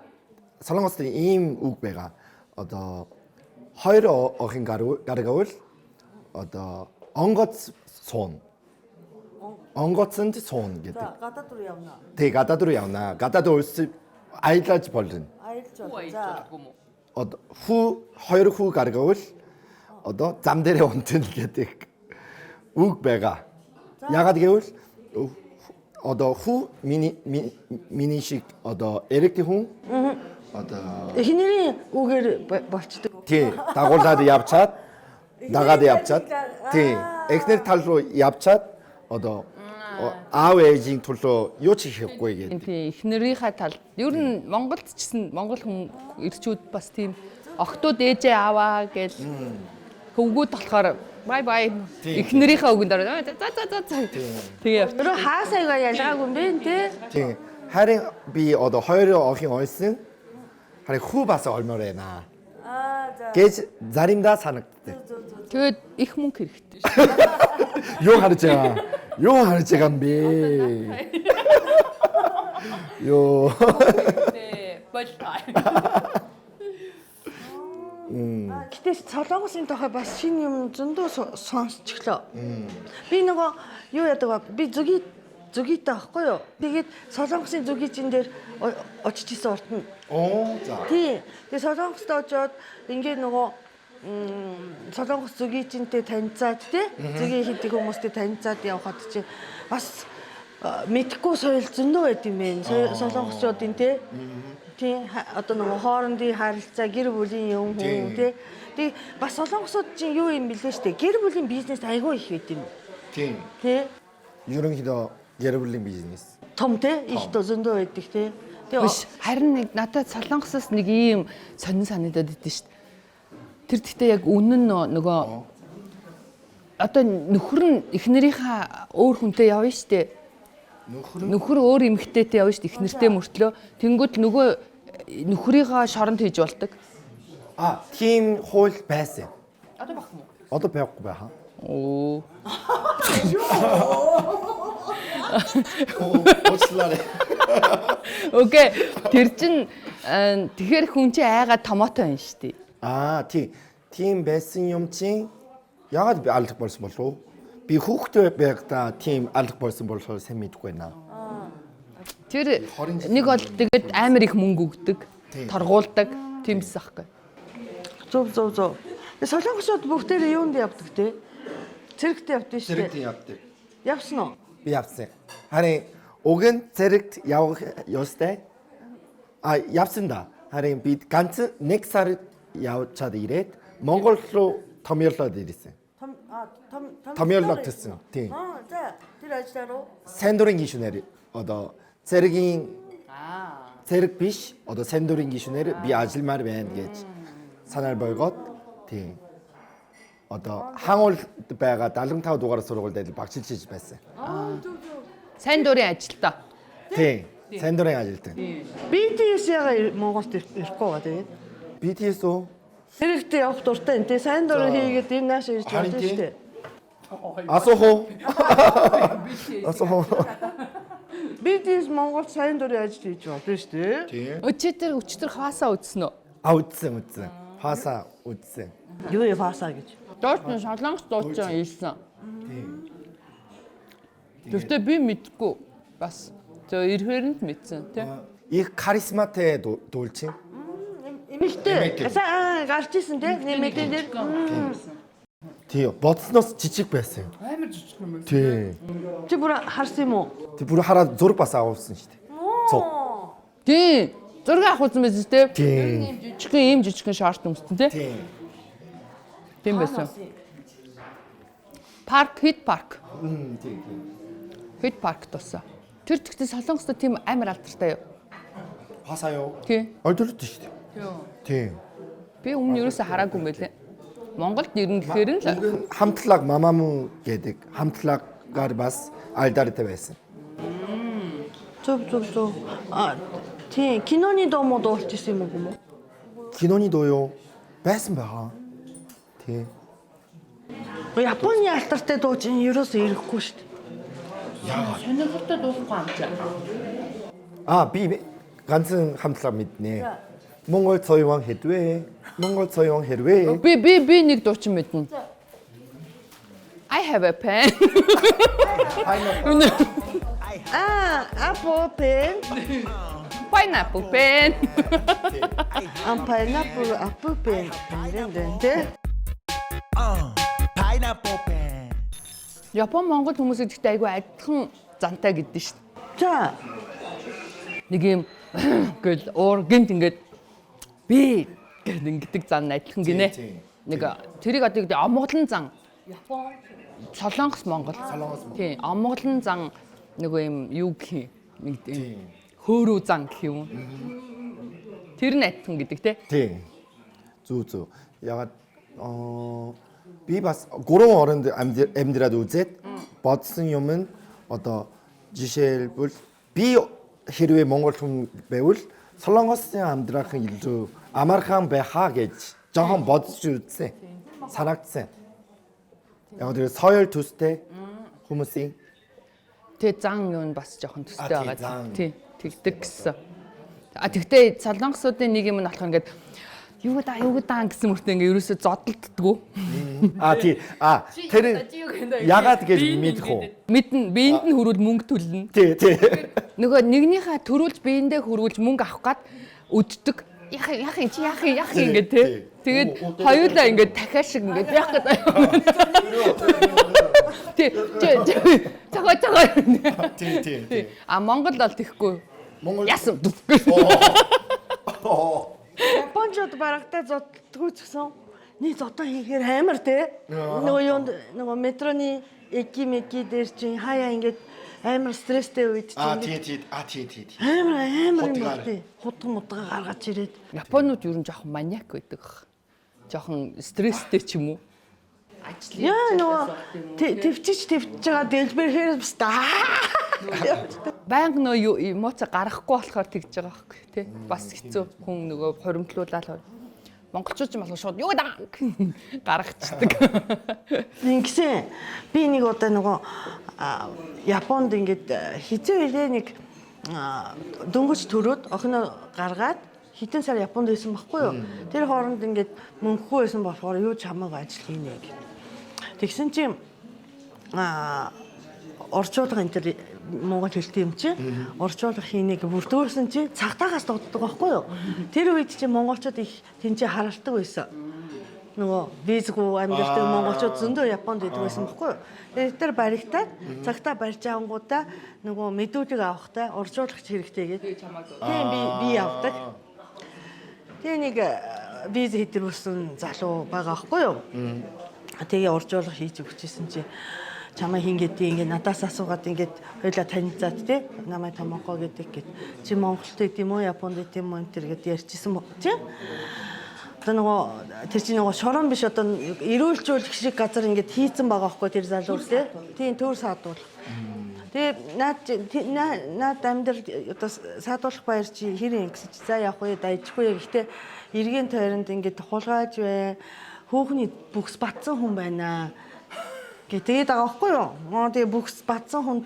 Солонгост ийм үг байгаа. Одоо хоёр охин гаргавал одоо онгоц суун. Онгоцонд суун гэдэг. Гадаад руу явна. Тэг гадаад руу явна. Гадаад улс аялаж болно. Аялж болно. За. Одоо хүү хоёр хүү гаргавал одоо зам дээрээ унтна гэдэг үг байгаа. Ягаад гэвэл одоо хүү миний шиг одоо эрэгтэй хүн одоо Эхнэрийн үгээр болчдөг. тий дагуулад явчаад дагаад явчаад тий эхнэр тал руу явчаад одоо аав ээжийн төлөө юу ч хийхгүй гэдэг. Тийм эхнэрийнхээ тал. Ер нь Монголд ч гэсэн Монгол хүн эрчүүд бас тийм охтууд ээжээ аваа гэл хөвгүүд болохоор бай бай эхнэрийнхээ үгэнд ороо за за за за тэгээ явчих. Өрөө хаасайгаа ялгаагүй юм бэ те? Тийм. Харин би одоо хоёр охин ойсон. Харин хүү бас олмоор байна. Аа за. Гэж заримдаа санагддаг. Тэгээд их мөнгө хэрэгтэй шүү. Юу харж байгаа? Юу харж байгаа юм бэ? Йоо. Тэ бол. Гэтэ Солонгосын тухай бас шинэ юм зөндөө сонсчихлоо. Би нөгөө юу яадаг вэ? Би зүгийтэй байхгүй юу? Тэгээд Солонгосын зүгийжин дээр очиж исэн урт нь. Оо за. Тийм. Тэгээ Солонгост очоод ингээ нөгөө Солонгос зүгийжинтэй танилцаад тий зүгийн хийдэг хүмүүстэй танилцаад явхад чи бас Мэдхгүй соёл зөндөө байд юм байна. Солонгосчуудын те. Тийм одоо нөгөө хоорондын харилцаа, гэр бүлийн юм хүн те. Тэг бас солонгосууд чинь юу юм бэлээ штэ. Гэр бүлийн бизнес айгүй их байд юм. Тийм. Тэ? Ерөнхийдөө гэр бүлийн бизнес. Том те их зөндөө байдаг те. Тэгээ Биш харин нэг надад Солонгосоос нэг ийм сонин санагдаад идэв шүү дээ. Тэр гэхдээ яг үнэн нь нөгөө одоо нөхөр нь эхнэрийнхаа өөр хүнтэй явна шүү дээ. Нөхөр Нөхөр өөр эмэгтэйтэй явна шүү дээ. Эхнэртэй мөртлөө тэнгүүд нөгөө нөхрийнхөө шоронд хийж болдог. А, тийм хууль байсан. Одоо багх юм уу? Одоо байхгүй байхаа. Оо. Уучлаарай. Окей. Тэр чин тэгэхээр хүн чинь айгаа томото байна шүү дээ. Аа, тий. Тийм байсан юм чинь яагаад би алга болсон болов? Би хүүхдээ байхдаа тийм алга болсон болохоор сайн мэдэхгүй байна. Тэр 20 жил нэг бол тэгээд амар их мөнгө өгдөг, Тийм. торгуулдаг тиймс аахгүй. Зөв зөв зөв. Тэгээ солонгосчууд бүгдээрээ юунд явдаг те? Цэрэгт явдаг шүү дээ. явдаг. Явсан уу? Би явсан. Харин уг нь цэрэгт явах ёстой. А, явсан да. Харин би ганц нэг сар явчаад ирээд Монгол руу томьёолоод ирсэн. Том а том том Томьёологдсон. Тийм. Аа за тэр ажиллаар уу? Сайн дурын гишүүнээр одоо цэргийн цэрэг биш одоо сайн дурын гишүүнээр би ажилламаар байна гэж санаар болгоод тийм одоо хаан байгаа 75 дугаар сургуульд багшилж хийж байсан. Сайн дурын ажилтаа. Тийм. Сайн дурын ажилтан. BTS яга Монголд ирэхгүй байгаа тэгээд. BTS үү? Цэрэгт явах дуртай энэ те сайн дурын хийгээд энэ нааш ирж Харин байна тийм. шүү дээ. Асуух уу? Асуух уу? BTS Монголд сайн дурын ажил хийж болно шүү дээ. Тийм. Өчигдөр өчигдөр хаваасаа үзсэн үү? А үзсэн үзсэн. Фаса үзсэн. Юу юм фаса гэж. Дооч нь солонгос дуучин ирсэн. Тийм. Тэгтээ би мэдгүй бас. Зөө ирэхээр нь л мэдсэн тий. Их харизматай дуулчин. Эмэгтэй. Эмэгтэй. Сайн гарч исэн те. Нэг мэдэн дээр. Тийм. Бодсноос жижиг байсан. Амар жижиг юм байна. Тийм. Чи бүр харсан юм уу? Тэг бүр хараад зураг бас авсан шүү дээ. Цог. Тий. Зураг авах үзсэн байсан тий. Тийм. Жижигхэн ийм жижигхэн шорт өмссөн тий. Тийм. Тийм байсан. Парк хит парк. Тийм тийм. Хит парк тусан. Тэр тэгтээ солонгостой тийм амар алдартай юу? Фаса юу? Тий. Ойдруулж шүү дээ. Тийм. Би өмнө ерөөсөө хараагүй юм байлээ. Монголд ирнэ гэхээр нь л Хамтлаг Мамаму гэдэг хамтлагаар бас алдартай байсан. Зөв зөв зөв. А тийм киноны дуу муу дуулж исэн юм уу юм уу? Киноны дуу юу? Байсан байгаа. Тийм. Японы алдартай дуу чинь ерөөсөө ирэхгүй шүү дээ. Сонирхолтой дуулахгүй юм чи. А би ганцхан хамтлаг мэднэ. Монгол цоён хэдвэ? Монгол цоён хэрвээ? Би нэг дуучин мэднэ. I have a pen. Аа, apple pen, Pineapple pen. ам pineapple apple pen. Дэн тэ. Pineapple pen. Япон Монгол хүмүүсийг гэхдээ айгүй адилхан зантай гэдэн шүү дээ. За, Нэг юм гэл уур гинт ингээд би гэл ингэдэг зан адилхан гинэ. Тийм, Нэг тэрийг одоо гэдэг омглон зан. Япон Солонгос Монгол. Солонгос, Монгол. Тийм, омглон зан нөгөө юм юу гэх юм нэг тийм Тийм. хөөрөө зан гэх юм. Тэр нь адилхан гэдэг те. Тийм. Зүг зүг. Ягаад би бас гурван оронд амьдраад үзээд бодсон юм нь одоо жишээлбэл би хэрвээ монгол хүн байвал Солонгосын амьдрах нь илүү амархан байхаа гэж жоохон бодож үзсэн. Санагдсан. Яг тэр соёл төстэй хүмүүсийн Тэгээ зан юу нь бас жоохон төстэй А, тий, байгаа. зан. Тий, тэгдэг гэсэн. А тэгтээ солонгосуудын нэг юм нь болохоор ингээд юу да юу да гэсэн мөртөө ингээд ерөөсөө зодолддгоо. А тий. А тэр ягаад гэж мэдэх үү? Мэднэ, биеинд нь хөрвөл мөнгө төлнө. Тий, тий. Нөгөө нэгнийхээ төрүүлж биеиндээ хөрвүүлж мөнгө авах гад өддөг. Яах юм, яах юм чи яах юм, яах юм ингээд тий. Тий. Тэгээд хоёулаа ингээд дахиад шиг ингээд яах гэдэг. Тий. Чи цохоо Эмоцогоор. Тий, тий, тий. А Монгол бол тэхгүй. Монгол Яасан. Япончууд барагтаа зоддггүй ч гэсэн нэг зодоо хийхээр амар те. Нөгөө юунд нөгөө метроны эки меки дээр чинь хаяа ингээд амар стресстэй үед чинь А ингээд тий, тий. А тий, тий, тий. амар амар юм Худгаар. бол тий. Худга мудга гаргаж ирээд. Японууд ер нь жоохон маниак байдаг. Жоохон стресстэй ч юм уу. Ажлын Яа нөгөө төвчиж төвчж байгаа дэлбэрхээр бас Байнга нөө юу эмоци гаргахгүй болохоор тэгж байгаа байхгүй тий. Бас хэцүү хүн нөгөө хуримтлуулаад хор. Монголчууд ч юм болохоор шууд юу гэдэг гаргацдаг. Ингэсэн би нэг удаа нөгөө Японд ингээд хизээ үлээ нэг дөнгөж төрөөд охиноо гаргаад хэдэн сар Японд байсан байхгүй юу? Тэр хооронд ингээд мөнгөгүй байсан болохоор юу ч хамаагүй ажил хийнэ гэд. Тэгсэн чинь орчуулга энэ төр монгол хэлтэй юм чи орчуулга хийнэ гэж бүрдүүрсэн чи цагтаагаас дууддаг байхгүй юу? Тэр үед чи монголчууд их тэнцээ харалдаг байсан. Нөгөө визгүй амьдардаг монголчууд зөндөө Японд идэг байсан байхгүй юу? Тэгээд тэр баригдаад цагтаа барьж авангуудаа нөгөө мэдүүлэг авахтай орчуулагч хэрэгтэй гэдэг. Тийм би явдаг. Тэгээ нэг виз хэдэрүүлсэн залуу байгаа байхгүй юу? Тэгээ оржуулга хийж өгчээсэн чи чамаа хин гэдэг ингээд надаас асуугаад ингээд хоёлаа танилцаад тий намайг Томоко гэдэг гэд чи Монголд идэм юм уу Японд идэм юм уу энэ төр гэд ярьчихсан чи одоо нөгөө тэр чинь нөгөө шорон биш одоо эрүүлжүүлэх шиг газар ингээд хийцэн байгаа байхгүй тэр залуу тий тийм төр саадуул. Тэгээ наад наад амьдрал одоо саадуулах баяр чи хэр юм гэсэн чи за явах вэ дайжгүй гэхдээ эргийн тойронд ингээд хулгайж бай хүүхний бүкс батсан хүн байна гэ тэгээд байгаа байхгүй юу? Маа тэгээ бүкс батсан хүн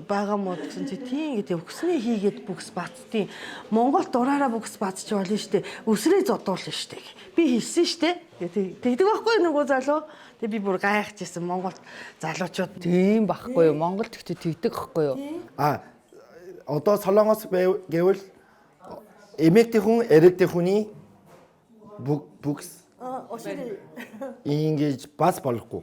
байгаа мó гэсэн чи тийм гэдэг өксний хийгээд бүкс бацдیں۔ Монгол дураараа бүкс бацч болно штэ. Өсрээ зодуулна штэ. Би хэлсэн штэ. Тэгдэг байхгүй нөгөө залуу. Тэгээ би бүр гайхажсэн Монгол залуучууд. Тийм байхгүй юу? Монгол тэгтээ тэгдэг байхгүй юу? А одоо Солонгос гэвэл эмэгтэй хүн, эрэгтэй хүний бүкс ингэж бас болохгүй.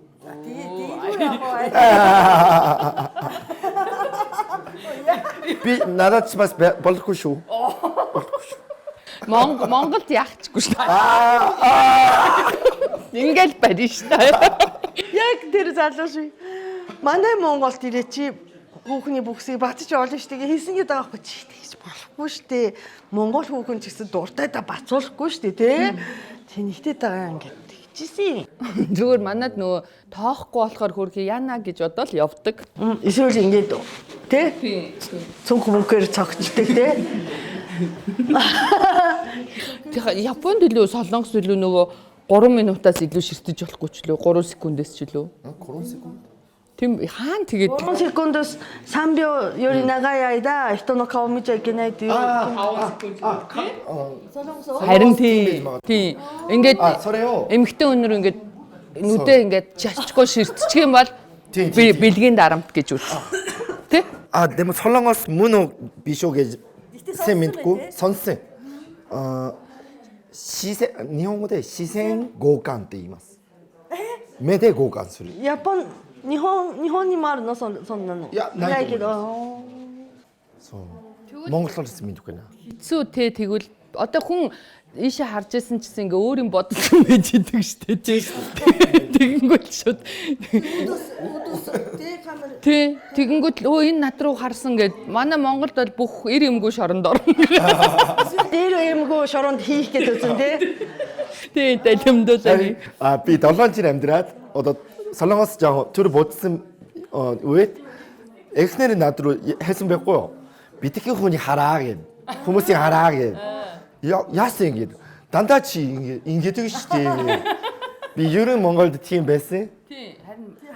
Би надад ч бас болохгүй шүү. Монголд яахчгүй шүү. Ингээл барина шүү дээ. Яг тэр залуу шиг. Манай Монголд ирээ чи хүүхний бүксийг батж олно штэ гэ хийсэн гэдэг байгаа хгүй чи тэгж болохгүй штэ. Монгол хүүхэн ч гэсэн дуртай да бацуулахгүй штэ тий. Тэнэгтэй байгаа ингээд тэгжсэн. Зүгээр манад нөгөө тоохгүй болохоор хөрхи яана гэж бодоол явдаг. Эсвэл ингээд тий цүнх мөнхөөр цогчдаг тий. Тэгэхээр Японд илүү Солонгос илүү нөгөө 3 минутаас илүү ширтэж болохгүй ч лөө 3 секундээс ч лөө. 3 секунд. Тийм хаана тэгээд 3 секундос 3秒より長い間人の顔見ちゃいけないっていう。 Харин тийм тийм ингээд А, сорё. эмэгтэй өнөр ингээд нүдээ ингээд чачгүй ширтчих юм бол Тийм, би тийм, тийм. бэлгийн дарамт гэж үз. Тэ? 아, 근데 뭐 солонгос мөн үү биш үү гэж сайн мэдгүй сонссон. 아, 視線日本語で視線強姦って言います。目で強姦する。ヤポン日本にもあるのそんなの。いやないけとど。そう。Монголоор мэдгүй нэ. Хэцүү те тэгвэл одоо хүн ийшээ харж исэн чсэн ингээ өөр юм бодсон байж идэг штэ тий. Тэгэнгүүт шууд тий тэгэнгүүт л өө энэ над руу харсан гэд манай Монголд бол бүх эр юмгүй шоронд орно. Дээр юмгүй шоронд хийх гэж үзэн тий. Тий далимдуулаа. А би 7 жил амьдраад одоо Солонгос жаа төр бодсон үед эхнэр над руу хэлсэн байхгүй юу? Битгий хүний хараа гэв. Хүмүүсийн хараа гэв. Яасан ингэж дандаа чи ингэ ингэдэг шүү дээ. Би ер нь Монголд тийм байсан. Тий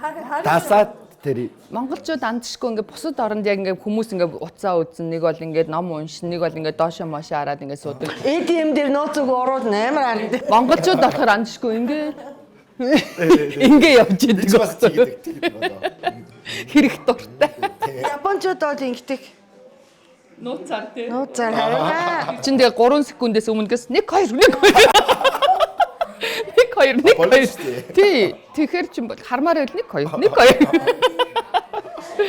харин Дасаад тэр Монголчууд андшгүй ингээ бусад оронд яг ингээ хүмүүс ингээ уцаа үзэн нэг бол ингээ ном уншин нэг бол ингээ доошо мошоо хараад ингээ суудаг. ATM дээр нууц үг оруулна амар харагдав. Монголчууд болохоор андшгүй ингээ ингээ явж идэг би бас байхгүй. тэгдэг тэгдэг одоо. Хэрэг дуртай. Япончууд бол ингэдэг. Нууцаар тий. Нууцаар хараа. Чин тэгээ 3 секундээс өмнө гэс 1 2 1 2 1 2 1 Болно 2 шүү дээ. Тий. Тэгэхээр чин бол хармаар байл 1 2 1 2.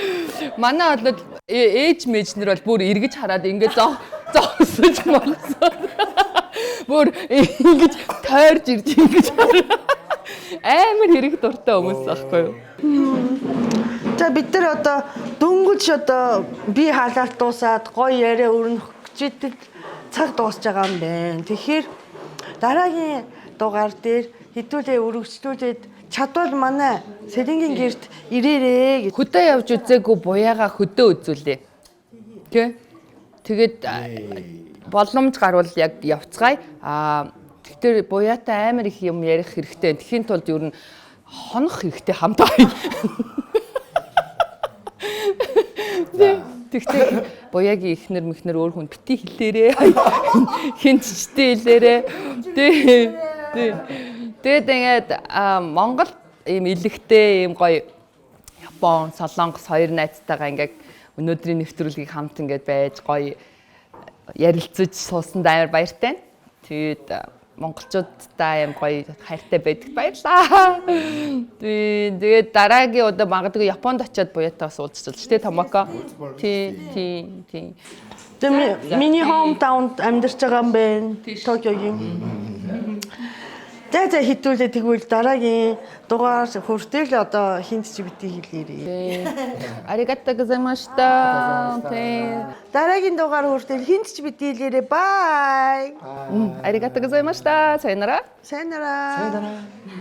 Манай бол ээж мэж нар бол бүр эргэж хараад ингээд зогсож могсоо. Бүр ингэж тойрж ирж ингэж хараа. Амар хэрэг дуртай хүмүүс байхгүй юу? За, бид нар одоо дөнгөж одоо би халаалт дуусаад гоё яриа өрнөх гэж цаг дуусж байгаа юм байна. Тэгэхээр дараагийн дугаар дээр хэдүүлээ өргөжлүүлээд чадвал манай Сэлэнгийн гэрт ирээрээ гэж. Хөдөө явж үзээгүй буяага хөдөө үзүүлээ. Тэ? Тэгээд боломж гарвал яг явцгаая. Тэгэхээр буяатай амар их юм ярих хэрэгтэй. Тэхийн тулд ер нь хонох хэрэгтэй хамтаа. Тэгтээ буяагийн эхнэр мэхнэр өөр хүн бити хэлээрээ. Хин ч чтэй хэлээрээ. Тэ. Тэ. Тэгээд ингээд Монгол ийм илэгтэй ийм гоё Япон, Солонгос хоёр найзтайгаа ингээд өнөөдрийн нэвтрүүлгийг хамт ингээд байж гоё ярилцаж суусанд амар баяртай. Тэгээд монголчуудтай аим гоё хайртай байдагт баярлаа. Тэгээд дараагийн удаа магадгүй Японд очиад буяатай бас уулзчихвал ч тий, Томоко. Тий, тий, тий. Тэгээ миний hometown амьдарч байгаа юм байна. Токиогийн. За, хэдүүлээ тэгвэл дараагийн дугаар хүртэл одоо хэнд ч битгий хэлээрээ. ありがとうございました. Тий. Дараагийн дугаар хүртэл хэнд ч битгий хэлээрээ. Bye. ありがとうございました. さよなら. さよなら. さよなら.